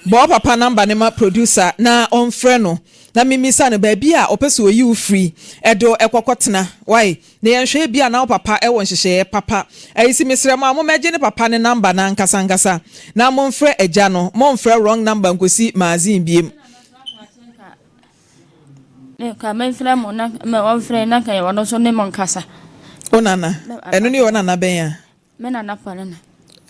Bɔ wo papa number no ma producer na ɔmfrɛ no na memmisa no baabi a ɔpɛ sɛ ɔyi wo firi de wo kɔ kɔtena. Wai? Na yɛnhwɛ ebia na wo papa wɔ nhyehyɛeɛ papa. Ayisi mesrɛ mo a mommɛgye ne papa ne number no ankasa ankasa na momfrɛ agya no, momfrɛ wrong number nkosi magazine biem. Nka memfrɛ mo na ɔmfrɛ na nka ɔno nso ne mo nkasa. Wo nana? Ɛno ne yɛ wo nana bɛn a? Me nana Paulina.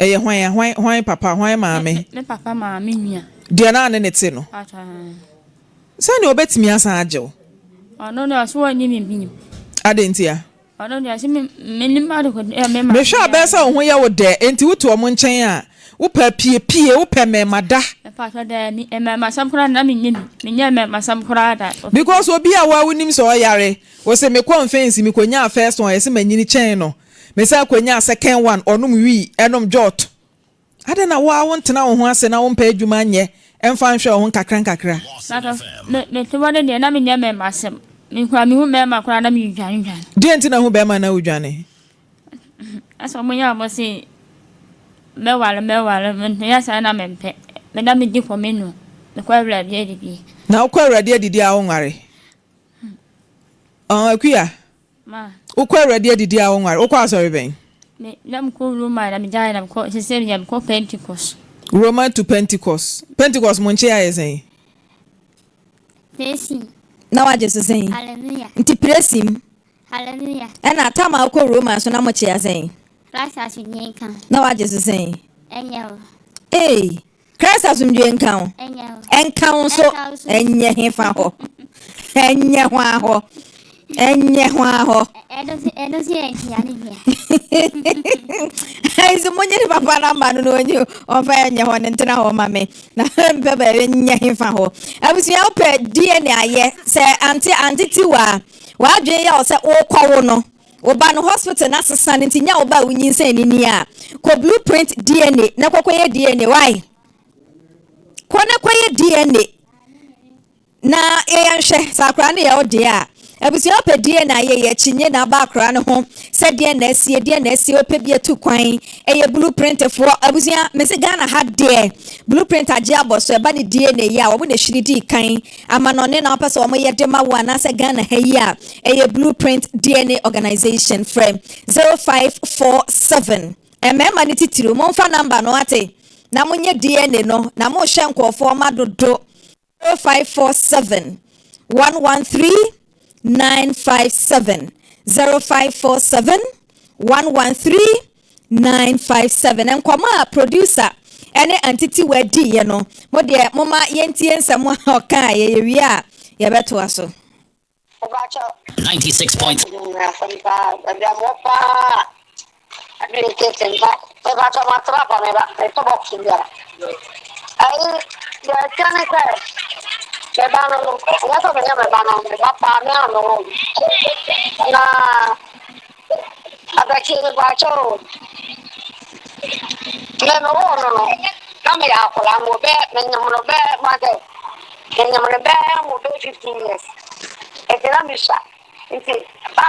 Ɛyɛ hwan a? Hwan hwan papa? Hwan maame? Me me papa maame nua. Deɛ na ne ne te no. Paatwa haa. Sɛnea ɔbɛtumi asan agye wo. Ɔno deɛ ɔse ɔnnye me bio. Adɛn ntia? Ɔno deɛ ɔse me mennim ade ko deɛ me maame. Mehwɛ a bɛyɛ sɛ wo ho yɛ wo dɛ enti wote wɔn nkyɛn a wopɛ apiepie, wopɛ mmɛɛma da. Mpaatwa daabi, mmɛɛmasɛm koraa na menyɛ bi, menyɛ mmɛɛmasɛm koraa da. Because obi a wo a wonim sɛ ɔyare, wose mekɔ mfɛnsi mekonyaa first one yɛse manyini kyɛn no. Mesan konyaa second one, ɔnom wii, ɛnom jot. Adɛn na wo ara wontena wo ho ase na wompɛ adwuma nyɛ mfa nhwɛ wo ho nkakrankakra? Saka, Me, mete hɔ no deɛ, na menyɛ mmarima asɛm. Me koraa, mehu mmarima koraa na medwane dwane. Deɛn nti na wohu barima na wodwane? Asɛ wɔn yɛ a wɔse mɛware mɛware, meyɛ saa na mempɛ. Me na medi kɔ me nu, mekɔ Awurade adidie. Na wokɔ Awurade adidie a wonware? Ɔn, Akua? Ma. Wokɔ Awurade adidi a wonware. Wokɔ asɔre bɛn? Me, na mekɔ Roma na megyae na mekɔ, sese deɛ mekɔ Pentecost. Roma to Pentecost. Pentecost mo nkyea yɛ sɛn? Presim. Na wagye so sɛn? Hallelujah. Nti presim. Hallelujah. Ɛna tam a wokɔ Roma nso na mokyea sɛn? Christ asomdwie nka wo. Na wagye so sɛn? Ɛnyɛ wo. Ei! Christ asomdwoe nka wo. Ɛnka wo nso. Ɛnyɛ hefa hɔ. Ɛnyɛ hwan hɔ. Ɛnyɛ hwan hɔ. Ɛno nso yɛ nhyia ne bia. Ɛnso monye ne papa namba no na onyi ɔmfa ɛnyɛ hɔ ne ntena hɔ ma me. Na mpɛ baabi nyɛ hefa hɔ. Abusua wopɛ DNA ayɛ sɛ ante ante tiwa w'adwene yɛ wo sɛ wokɔwo no. Wo ba no hospital no asesa no nti nya wo ba a wonyinsɛn no ni a, kɔ blue print DNA na kɔkɔyɛ DNA wai? Kɔ na kɔyɛ DNA na yɛnhwɛ sɛ akwadaa no yɛ wo deɛ a. Abusua wopɛ DNA a yɛyɛ akyinnye na aba akwadaa no ho sɛ deɛn na asie, deɛn na asie, wopɛ bi atu kwan. Ɛyɛ blue print foɔ. Abusua, mese Ghana ha deɛ blue print agye abɔ so, ɛba ne DNA yi a wɔn na ɛhwiri dii kan. Amanɔne na wopɛ sɛ wɔn yɛ de ma wo anaasɛ Ghana ha yi a, ɛyɛ blue print DNA organization. Frɛ 0547. Mmarima no titiriw, momfa number no ate na monyɛ DNA no na mohyɛ nkurɔfoɔ ma dodo. 0547 113 957 0547 113 957. Nkɔmɔ a producer ɛne Antitiwa diiɛ no, mo deɛ moma yɛntie nsɛm a ɔkaa yɛ yɛwie a yɛbɛtoa so. 96 point.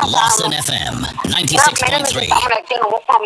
Lawson FM 96.3. Lawson FM.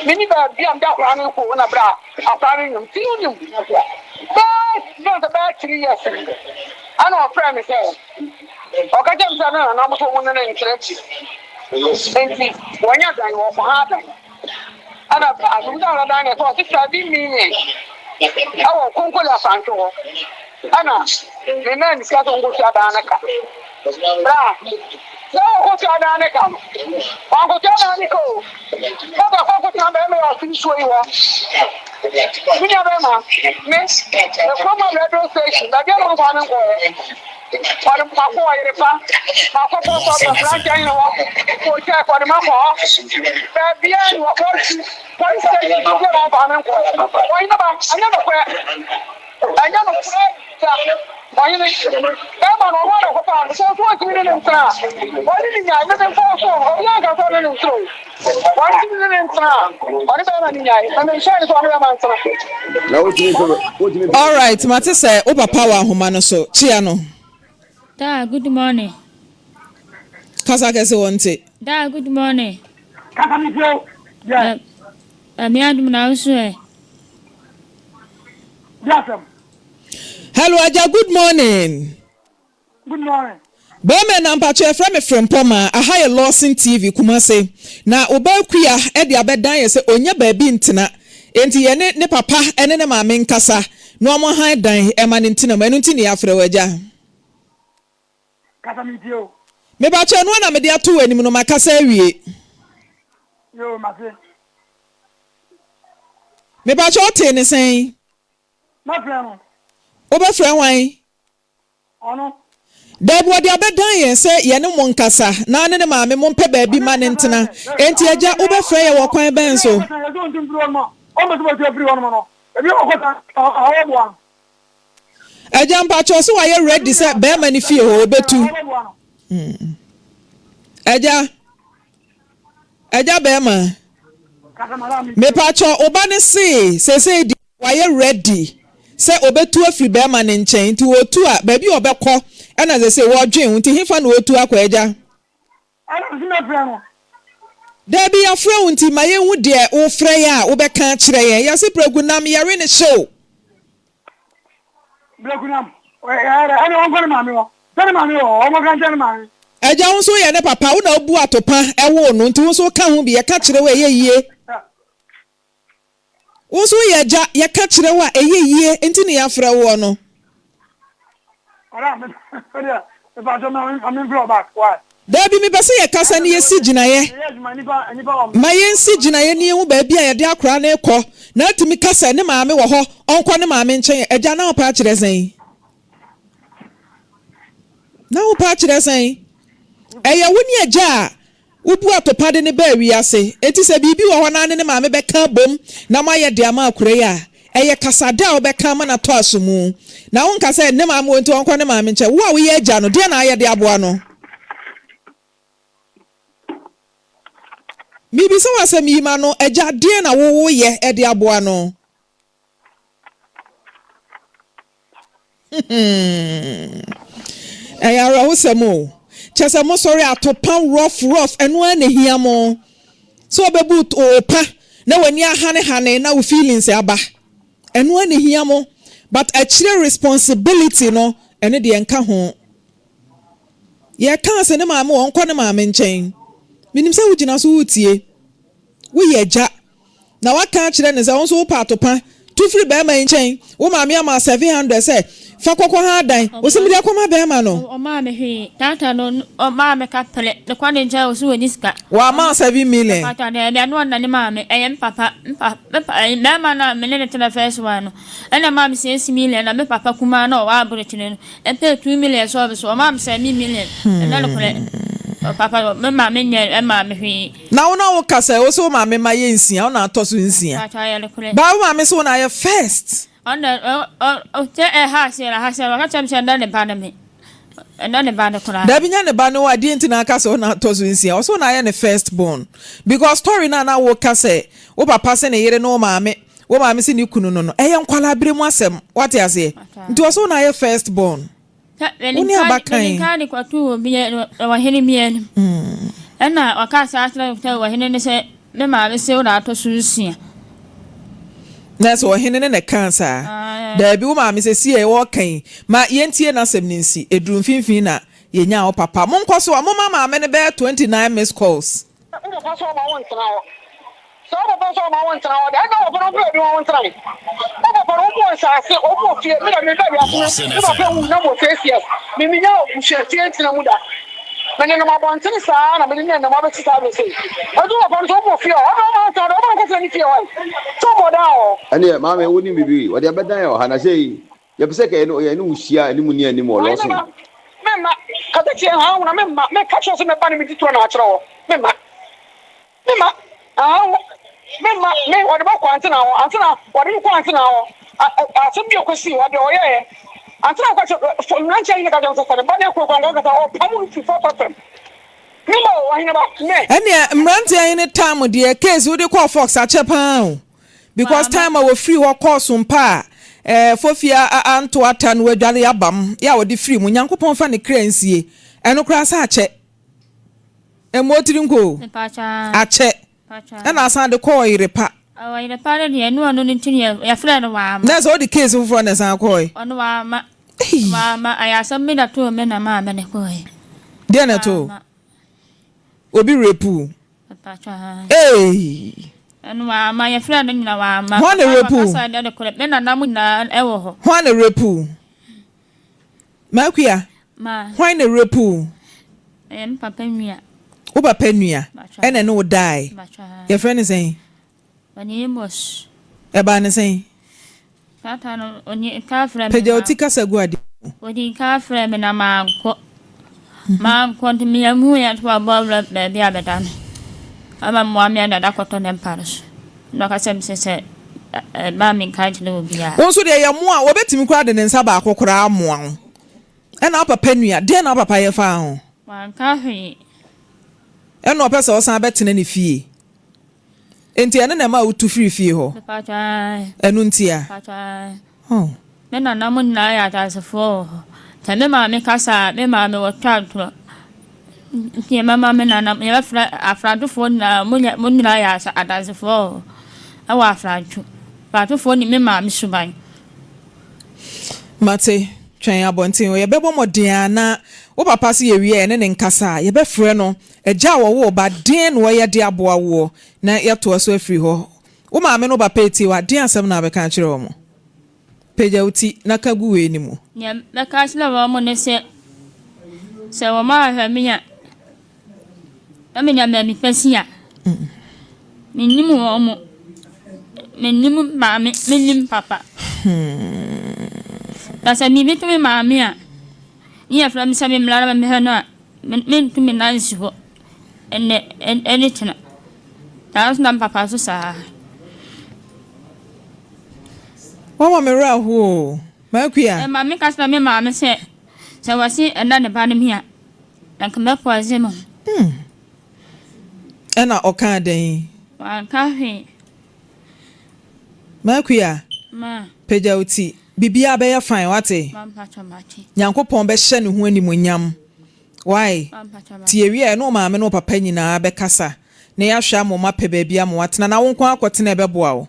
Menni baabi a mede akwadaa no rekɔ na berɛ a akwadaa no nim nti wonim bɛɛ sɛ bɛyɛ 3 years ni ɛna ɔfrɛ me sɛ ɔka kyerɛ me sɛ ne nana mo so wɔn ne ne nkyerɛ akyi nti wɔnyɛ dan wɔkɔ ha dan ɛna asomdwa a ɔdan ne sɛ ɔse 7 million ɛwɔ Konkoli Asante hɔ ɛna me maa ne sika sɛ ɔnkɔtua dan ne ka bra sɛ ɔkɔtua dan ne ka no wankɔtua dan ne ka o bɛba kɔ akɔtena bɛrima yɛ ɔse nsuo yi hɔ. Me nua bɛrima me ekurom a radio station baabi a na ɔmfa me nkɔɛ ɔde makɔ ɔyere pa makɔ post office branch ahene hɔ kɔ check ɔde makɔ hɔ baabi a ne wɔ police station baabi a na ɔmfa me nkɔɛ. Ɔhene ba, ɛnyɛ nokorɛ, ɛnyɛ nokorɛ da. Ɔhene bɛrima no ɔno ana kɔfa no sɛ ɔso ɔntumi ne ne ntena a ɔne ne nyae ne memfa so ɔbi anka sɛ ɔne ne ntena o ɔntumi ne ne ntena a ɔne bɛrima ne nyae na menhyɛ ne sɛ ɔne bɛrima ntena. Na wotumi fɛ wotumi fɛ. Alright, mate sɛ wo papa wɔ ahoma no so. Kyia no. Daa, good morning. Kasa kɛse wɔ nte. Daa, good morning. Kasa mi fio. Yes. Ɛmi adum na nso ɛ. Yes. Hello, Agya, good morning. Good morning. Bɛrima na mpatwa yɛfrɛ me Frempɔma. Aha yɛ Lawson TV Kumase. Na ɔbaa Kua de abɛdan yɛ sɛ ɔnya baabi ntena. Enti yɛne ne papa ne ne maame nkasa na ɔmo han dan ɛma ne ntena mu. Ɛno nti ne yɛafrɛ wo agya. Kasa mi fio. Mepakyɛ no na mede ato w'anim no makasa awie. Yo, mate. Mepakyɛ ɔtee ne sɛn? Mɛfrɛ no. Wobɛfrɛ hwan? Ɔno. Daabi, wɔde abɛdan yɛn sɛ yɛne mo nkasa na ne ne maame mo mpɛ baabi ma ne ntena. Enti agya, wobɛfrɛ yɛ wɔ kwan bɛn so? Yɛsɛ ɔntum firi hɔ nom a ɔmpɛ sɛ wɔtua firi hɔ nom no ebi ɔkɔsa ɔwɔ boa no. Agya mpakyɛ sɛ wayɛ ready sɛ bɛrima no fie hɔ wɔbɛtu. Agya. Agya bɛɛma, mepakyɛw wo ba no see seesei deɛ wayɛ ready sɛ ɔbɛtu afiri bɛɛma no nkyɛn nti ɔtu a baabi a ɔbɛkɔ ɛna seesei wɔɔdwen ho nti hefa na ɔɔtu akɔ agya? Ɛna mese mɛfrɛ no. Daabi yɛafrɛ wo nti ma yɛnhu deɛ wofrɛ yɛn a wobɛka akyerɛ yɛn yɛse prɛgu nam yɛwe no hyew. Brɛkunam, ɛne ɔnkɔ ne maame hɔ. Sɛ ne maame wɔ hɔ, ɔnkɔka nkyerɛ ne maame. Agya, wo nso woyɛ ne papa, wo na wobu atopa woo no, nti wo nso woka ho bi, yɛka kyerɛ wo a ɛyɛ yie. Wo nso woyɛ agya, yɛka kyerɛ wo a ɛyɛ yie, nti na yɛafrɛ woɔ no. Dabi, mepɛ sɛ yɛkasa na yɛsi gyinaeɛ. Ma yɛnsi gyinaeɛ na yɛnhu baabi a yɛde akwadaa no rekɔ, na atumi ka sɛ ne maame wɔ hɔ, ɔnkɔ ne maame nkyɛn. Agya, na wopɛ akyerɛ sɛn? Na wopɛ akyerɛ sɛn? Ɛyɛ wo ne agya a Wobu atopa de no baa wiase. Enti sɛ biribi wɔ hɔ na ne ne maame bɛka abom na moayɛ de ama akura yi a, ɛyɛ kasadɛ a wobɛka ama no atɔ aso mu. Na wonka sɛ, Ne maame wɔ nti ɔnkɔ ne maame nkyɛn. Wo a woyɛ agya no, deɛn na ayɛ de aboa no? Mebisa wo asɛm yi ma no, agya, deɛn na wo woyɛ de aboa no? Ɛyɛ awerɛhosɛm o. Kyerɛ sɛ mosɔre atopa rough rough ɛno ara na ehia mo. Sɛ ɔbɛbu wo pa na w'ani ahanehane na wo feelings aba. Ɛno ara na ehia mo. But akyire responsibility no ɛno deɛ nka ho. Yɛkaa sɛ ne maame wɔ ɔnkɔ ne maame nkyɛn. Menim sɛ wogyina so woretie. Woyɛ agya. Na waka akyerɛ no sɛ, Wo nso wopɛ atopa, tu firi barima yi nkyɛn. Wo maame ama wo 700 sɛ fa kɔkɔ ha dan. Wo se mede akɔma barima no? Ɔmaa me hwee. Tata no, ɔmaa me kaprɛ. Mekɔ ne nkyɛn, ɔse ɔnni sika. Wamma wo 7 million? Mpakyɛw, daabi, ɛno ɔnna ne maame. Ɛyɛ me papa, me pa, me pa, ɛyi, barima no a me ne no tena first one no, ɛna ɛmaa me 6 million, na me papa kumaa no a ɔwɔ aburokyire no, Ɛpɛɛ 2 million sɛ ɔbɛsɔ ɔmaa me sɛ me million ɛnɛ nokorɛ papa me maame nyɛ ɛmaa me hwee. Na wo na wo ka sɛ wo se wo maame ma yɛ nsia wo na atɔ so nsia Mpakyɛw ɛyɛ nokorɛ. but wo maame se wo na ayɛ first. Ɔno ɔ ɔ sɛ ɛha aseɛ na ha sɛ ɔka kyerɛ me sɛ ɛnɛ ne ba ne me ɛnɛ ne ba ne koraa. Dabi nyɛ ne ba ne wo a deɛ nti na aka sɛ wo na atɔ so nsia ɔse wo na ayɛ ne first born because story no a na wo ka sɛ wo papa se ne yere ne wo maame Wo maame se ne kunu no no, ɛyɛ nkwadaa bere mu asɛm. Wate aseɛ? Nti ɔse wo na ayɛ first born. Wo ne abakan. Mede nkaa de kɔtoo obi ɔhene bi anim. Ɛna ɔkaa saa kyerɛ sɛ ɔhene no sɛ me maame se wo na atɔ so nsia. Na sɛ ɔhene no na ɛkaa saa. Daabi, wo maame sɛ sie a ɔreka yi, ma yɛntie n'asɛm no nsi. Ɛduru mfimfini na yɛnyaa wo papa. Monkɔ so a, momma maame no bɛyɛ 29 missed calls. Wo papa sɛ ɔma wo ntena hɔ. Sɛ wo papa sɛ ɔma wo ntena hɔ deɛ, ɛnna wo papa no ɔmpɛ baabi ma wo ntena. Wo papa no, ɔmu wɔ nsaase, ɔmu wɔ fie. Me deɛ, meba wiase no, me papa wu na mewɔ six years. Me mennya abusuafie ntena mu da. Menenam abɔntene saa na mede nenam abɛsi saa berɛ sei. Enti wo papa no sɛ ɔmu wɔ fie hɔ, ɔno ɔma wo ntena hɔ deɛ, ɔma wo nkɔtena ne fie hɔ ɛ. Sɛ ɔbɔ dan wɔ hɔ. Ɛnneɛ maame wonim biribi, wɔde abɛdan yɛn wɔ ha na sei yɛpɛ sɛ ka yɛne wo hyia anim ne anim wɔ Wai Lawson. mema, memma, kasa tie haa wo na memma, meka kyerɛ wo sɛ mɛba ne medi torɔ na akyerɛ wo, memma, memma, haa wo, memma, me, wɔde bɛkɔ antena hɔ, antena, wɔde me kɔ antena hɔ, a, a, asɛm bi a ɛkɔsii hɔ, deɛ ɔyɛɛ, antena ɔka kyerɛ, fo, mmeranteɛ yi na ka kyerɛ me sɛ, sɛ ne ba ne akuro kɔ ankasa, ɔpam no firi fɔ fam. Memma o, ɔhene ba, me. Ɛneɛ mmeranteɛ yi ne tam deɛ case wode kɔɔ fox akyɛ paa o. Because time a wɔfiri hɔ kɔɔ Sompa a eh, Fofia anto ata no wadware abam yɛ a wɔde firi mu Nyankopɔn fa ne kra nsie ɛno koraa sɛ akyɛ ɛmmɔ tiri nko o akyɛ ɛna asan de kɔɔ ɔyere pa. Ɔyere pa no deɛ ɛno ɔno no nti yɛfrɛ no waama. Na sɛ wode case foforɔ na ɛsan kɔɔe. Ɔno waama waama ayɛ asɛm bi na too me na maame ne kɔɔe. Deɛ na ɛtoo obi rape wo. Eii. Ɛno wamma, yɛfrɛɛ no nyina wamma. Hwan na rape wo? Ɔkasa ɛnɛ nokorɛ, me nana mo nyinaa ɛwɔ hɔ. Hwan na rape wo? Makua. Ma. Hwan na rape wo? Ɛyɛ me papa nua. Wo papa nua? Ɛna ɛne wo dae? Yɛfrɛ no sɛn? Ɔne Amos. Ɛbaa ne sɛn? Tata no, ɔdi nka frɛ me. Pagya wo ti kasa gu adeɛ mu. Ɔdi nka frɛ me na mankɔ. Mankɔ nti me hu yɛ nso wabɔ awura baabi a bɛda no. Ama mmoa me dada kɔtɔ ne mpa no so. Na ɔka kyerɛ me sɛ sɛ mmaa me nka nkyerɛ obiara. Wo nso deɛ yɛ mmoa a, wɔbɛtumi koraa de ne nsa baako koraa amoa wo. Ɛna wo papa nua, deɛn na wo papa yɛ faa ho? Wanka hwee. Ɛna ɔpɛ sɛ ɔsan bɛtena ne fie. Enti ɛno na ɛma wotu firi fie hɔ? Mepakyɛ ae. Ɛno ntia? Mepakyɛ ae. Oh. Me nana mo nyinaa yɛ adansefoɔ wɔ hɔ. Sɛ me maame kasa a, me maame wɔtwa ntorɔ. Nti yɛbɛma me nana, yɛbɛfrɛ afradofoɔ nyinaa, mo nyɛ mo nyinaa yɛ adansefoɔ wɔ hɔ. Ɛwɔ afrantwo. Afrantofoɔ nim me maame suban. Mate, twɛn abɔnten hɔ. Yɛbɛbɔ mmɔden ara na wo papa se yɛwie a yɛne no nkasa a, yɛbɛfrɛ no. Agya a wɔwoo ba, deɛn na ɔyɛ de aboa woɔ? Na yɛatoa so afiri hɔ. Wo maame ne wo papa retie wo a, deɛn asɛm na wobɛka akyerɛ wɔn? Pagya wo ti na ka gu wei no mu. Nea mɛka akyerɛ wɔn ne sɛ, sɛ wɔanhwɛ me a, na menya baabi pa si a, mennim wɔn, mennim maame, mennim papa. Na sɛ biribi to me maame a, ne yɛfrɛ me sɛ memmra na memmɛhwɛ no a, mentu me nan nsi hɔ ɛnnɛ ɛne kyena. Saa ara nso na me papa nso saa ara. Woama me werɛ ahow o, M'Akua. Ɛma meka kyerɛ me maame sɛ, sɛ wɔse ɛnna ne ba no me a, anka mɛpoison me ho. Hmm. Ɛna ɔkaa dɛn? Wanka hwee. M'Akua, Ma. pagya wo ti. Biribiara bɛyɛ fine, wate? Ma mpakyɛ mate. Nyankopɔn bɛhyɛ ne ho animuonyam. Wai? Ma mpakyɛ mate. Nti yɛwie a, yɛne wo maame ne wo papa nyinaa bɛkasa na yɛahwɛ ama wɔapɛ baabi ama woatena. Na wo nko ara kɔtena a, ɛbɛboa wo?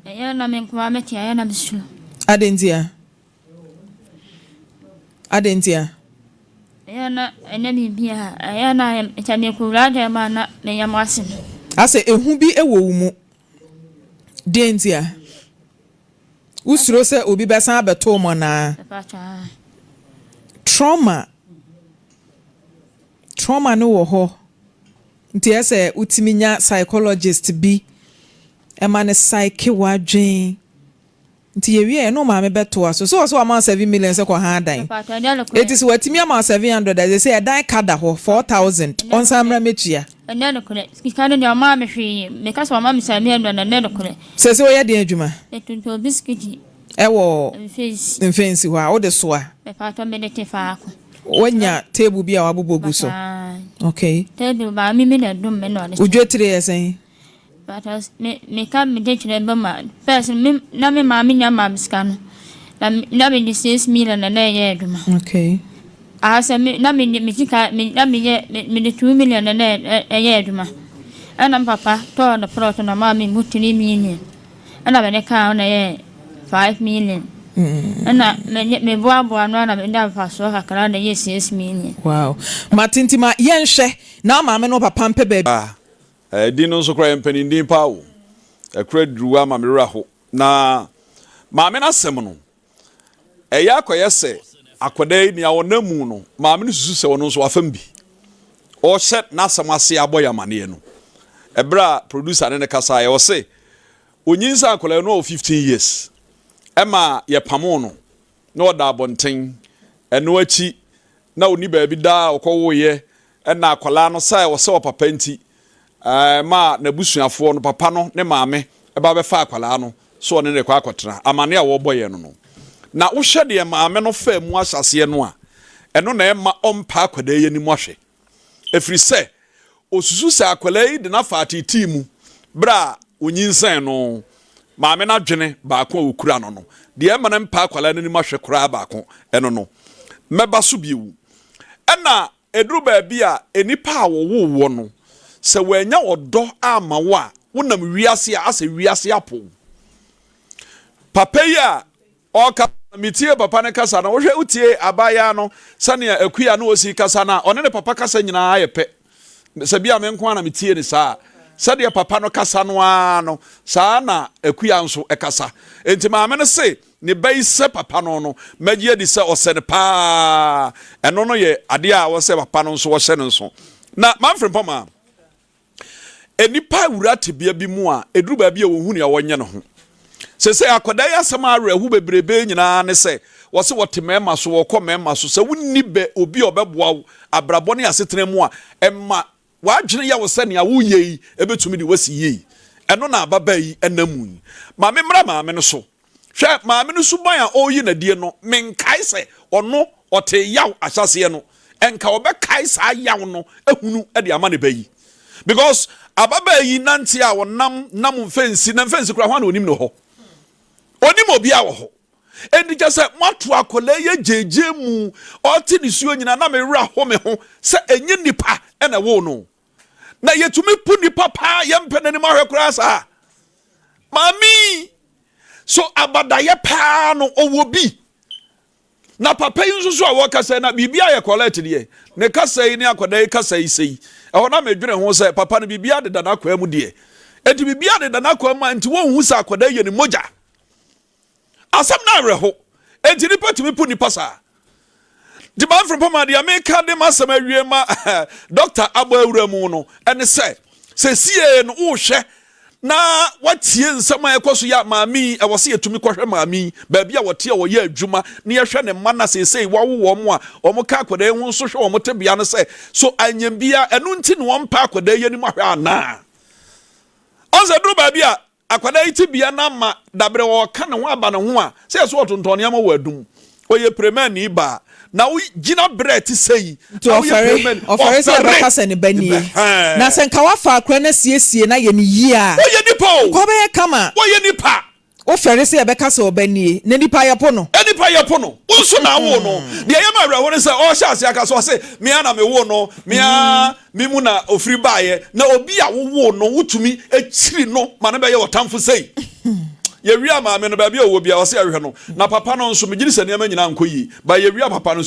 Ɛyɛ na me nko ara mete a, ɛyɛ na mesuro. Adɛn ntia? Adɛn ntia? Ɛyɛ na ɛnyɛ biribiara. Ɛyɛ na sɛ mekɔwura dan mu a na me yam ase me. Asɛ ehu bi wɔ wo mu. Deɛn ntia? Wosuro sɛ obi bɛsan abɛto wo anaa? Trauma. Trauma no wɔ hɔ. Nti ɛyɛ sɛ wotumi nya psychologist bi ma no psyche w'adwen. Nti yɛwie a yɛne wo maame bɛtoa so. So wɔ sɛ wama wo 7 million sɛ kɔ han dan? Enti sɛ watumi ama wo 700 a, seesei ɛdan ka da hɔ 4000, ɔnsan mmra mmɛtua. Ɛnyɛ nokorɛ. Sika no deɛ ɔmmaa me hwee. Meka sɛ wama me 700 a, ɛnyɛ nokorɛ. Seesei woyɛ deɛn adwuma? Metontɔn bisikiti. Ɛwɔ Mfensi. Mfensi hɔ a, wode soa? Mepaatɔ mede te faako. Woanya table bi a wabobɔ gu so? Mepaatɔ ae. Okay. Table maame bi na ɛdom me na ɔde Wo dwetire yɛ sɛn? But me meka me de kyerɛ bɛ ma first me na me maame nya maa me sika no na na me de 6 million na na ɛyɛ adwuma. Okay. Aha sɛ me na me me sika me na me yɛ me me de 2 million na na ɛyɛ adwuma. Ɛna me papa tɔɔ no plot na ɔmaa me mu 3 million. Ɛna me de kaa ho na ɛyɛ 5 million. Ɛna me me boaboa no na me da mfasoɔ kakra na ɛyɛ 6 million. Wow. Mate nti ma yɛnhwɛ na maame no papa mpɛ baabi. Ah eh din no nso koraa yɛ mpanin din paa o. Ɛkora aduru ama me werɛ aho. Na maame no asɛm no, ɛyɛ akɔyɛ sɛ akwadaa yi nea ɔnam mu no, maame no susu sɛ ɔno nso wafam bi. Ɔrehyɛ n'asɛm ase abɔ yɛn amaneɛ no, ɛberɛ a producer ne no kasaeɛ, ɔse ɔnyinsɛn akwadaa yi no ɔwɔ 15 years, ɛma yɛpamoo no na ɔda abɔnten. Ɛno akyi na ɔnni baabi da a ɔkɔwoeɛ, ɛna akwadaa no sɛ ɔsɛ ɔpapa nti, ɛmaa n'abusuafoɔ no, papa no ne maame ba bɛfaa akwadaa no sɛ ɔne no rekɔ akɔtena. Amane a wɔrebɔ yɛn no no. Na wohwɛ deɛ maame no faa mu ahyɛaseɛ no a, ɛno na ɛmma ɔmpa akwadaa yi anim ahwɛ. Ɛfiri sɛ, ɔsusu sɛ akwadaa yi de no afa ateetee mu berɛ a ɔnyinsɛn no. Maame no adwene baako a ɔkura no no, deɛ ɛmma no mpa akwadaa no anim ahwɛ koraa baako, ɛno no. Mɛba so bio. Ɛna ɛduru baabi a, nnipa a wɔwoo woɔ no, sɛ wɔannya ɔdɔ amma wo a, wonam wiase a, asɛ wiase apo wo. Papa yi a Ɔka metie papa no kasa no, wohwɛ wotie abaayaa no sɛnea Akua ne osi kasa no a, ɔne ne papa kasa nyinaa yɛ pɛ. Sɛ bi a me nko ara na metie ne saa a, sɛdeɛ papa no kasa no ara no, saa na Akua nso kasa. Enti maame no se ne ba yi sɛ papa no no, mɛgye adi sɛ ɔsɛ no paa. Ɛno no yɛ adeɛ a ɛwɔ sɛ papa no nso ɔhyɛ no nso. Na Manfred Mpɔmaa. Nnipa wura tebea bi mu a, ɛduru baabi a wɔnhu nea wɔnyɛ no ho. Seesei akwadaa yi asɛm a awerɛho bebrebe nyinaa ne sɛ, wɔse wɔte mmarima so, wɔkɔ mmarima so. Sɛ wonni bɛ obi a ɔbɛboa wo abrabɔ ne asetena mu a, ɛma w'adwene yɛ wo sɛ nea woreyɛ yi bɛtumi de wo asi yie. Ɛno na ababaa yi nam mu yi. Ma memmra maame no so. Hwɛ, maame no suban a ɔreyi no adie no, menkae sɛ ɔno ɔtee yaw ahyɛaseɛ no. nka ɔbɛkae saa yaw no ahunu de ama ne ba yi. Because ababaa yi nante a ɔnam nam mfɛnsi, na mfɛnsi koraa hwan na onim no hɔ? Onim obiara wɔ hɔ. Enti kyɛ sɛ moato akwadaa yi agyeegyee mu, ɔte nisuo nyinaa na me werɛ aho me ho sɛ ɛnyɛ nipa na ɛwoo no. Na yɛtumi po nipa paa yɛmpɛ n'anim ahwɛ koraa saa. Maame yi, so abadayɛ paa no ɔwɔ bi? Na papa yi nso so a wɔkasa yi na biribi ayɛ kɔlɛt deɛ ne kasa yi ne akwadaa yi kasa yi sɛ yi ɛhɔ na medwene ho sɛ papa no biribi adeda n'akwaa mu deɛ enti biribi adeda n'akwaa mu a nti wɔnhu sɛ akwadaa yi yɛ ne mogya. Asɛm no awerɛho. Enti nipa tumi po nipa saa? Nti Manfred Poma deɛ meka de m'asɛm awie ma dɔkta abɔ awura mu no ɛne sɛ sɛsie no wohwɛ na watie nsɛm a ɛkɔ so yɛ maame yi ɛwɔ sɛ yɛtumi kɔhwɛ maame yi baabi a wɔte a wɔyɛ adwuma na yɛhwɛ ne mma na seesei wawo wɔn a wɔn ka akwadaa yi ho nso hwɛ wɔn tebea no sɛ so anyɛ bia ɛno nti na wɔn mpa akwadaa yi anim ahwɛ anaa ɔnsɛ duru baabi a Akwadaa yi tebea no ama dabrɛ ɔreka ne ho aba ne ho a, sɛ yɛsɛ ɔtontɔn nneɛma wɔ adum. Ɔyɛ premani baa. Na wo gyina berɛ a ɛte sɛ yi, Nti na woyɛ ɔfɛre, premani. ɔfɛre sɛ Ɔfɛre! yɛbɛka sɛ ne ba nie. Ɛhɛn. Na sɛ nka wafa akwadaa no asiesie no ayɛ no yie a, Ɔyɛ nipa o! nka ɔbɛyɛ kama. Ɔyɛ nipa! Wofɛre sɛ yɛbɛka sɛ ɔba nie, na nipa yɛpo no. Nipa yɛpo no. Wo nso na wowoo no. Deɛ ɛyɛ me awerɛho ne sɛ ɔrehyɛ aseɛ aka sɛ ɔse me ara na mewoo no, me ara me mu na ɔfiri baeɛ. Na obi a wowoo no wotumi kyiri no ma no bɛyɛ ɔtamfo sei. Yɛwiaa maame no baabi a ɔwɔ biara ɔse yɛhwehwɛ no. Na papa no nso megye di sɛ nneɛma nyinaa nkɔ yie but yɛwiaa papa no nso.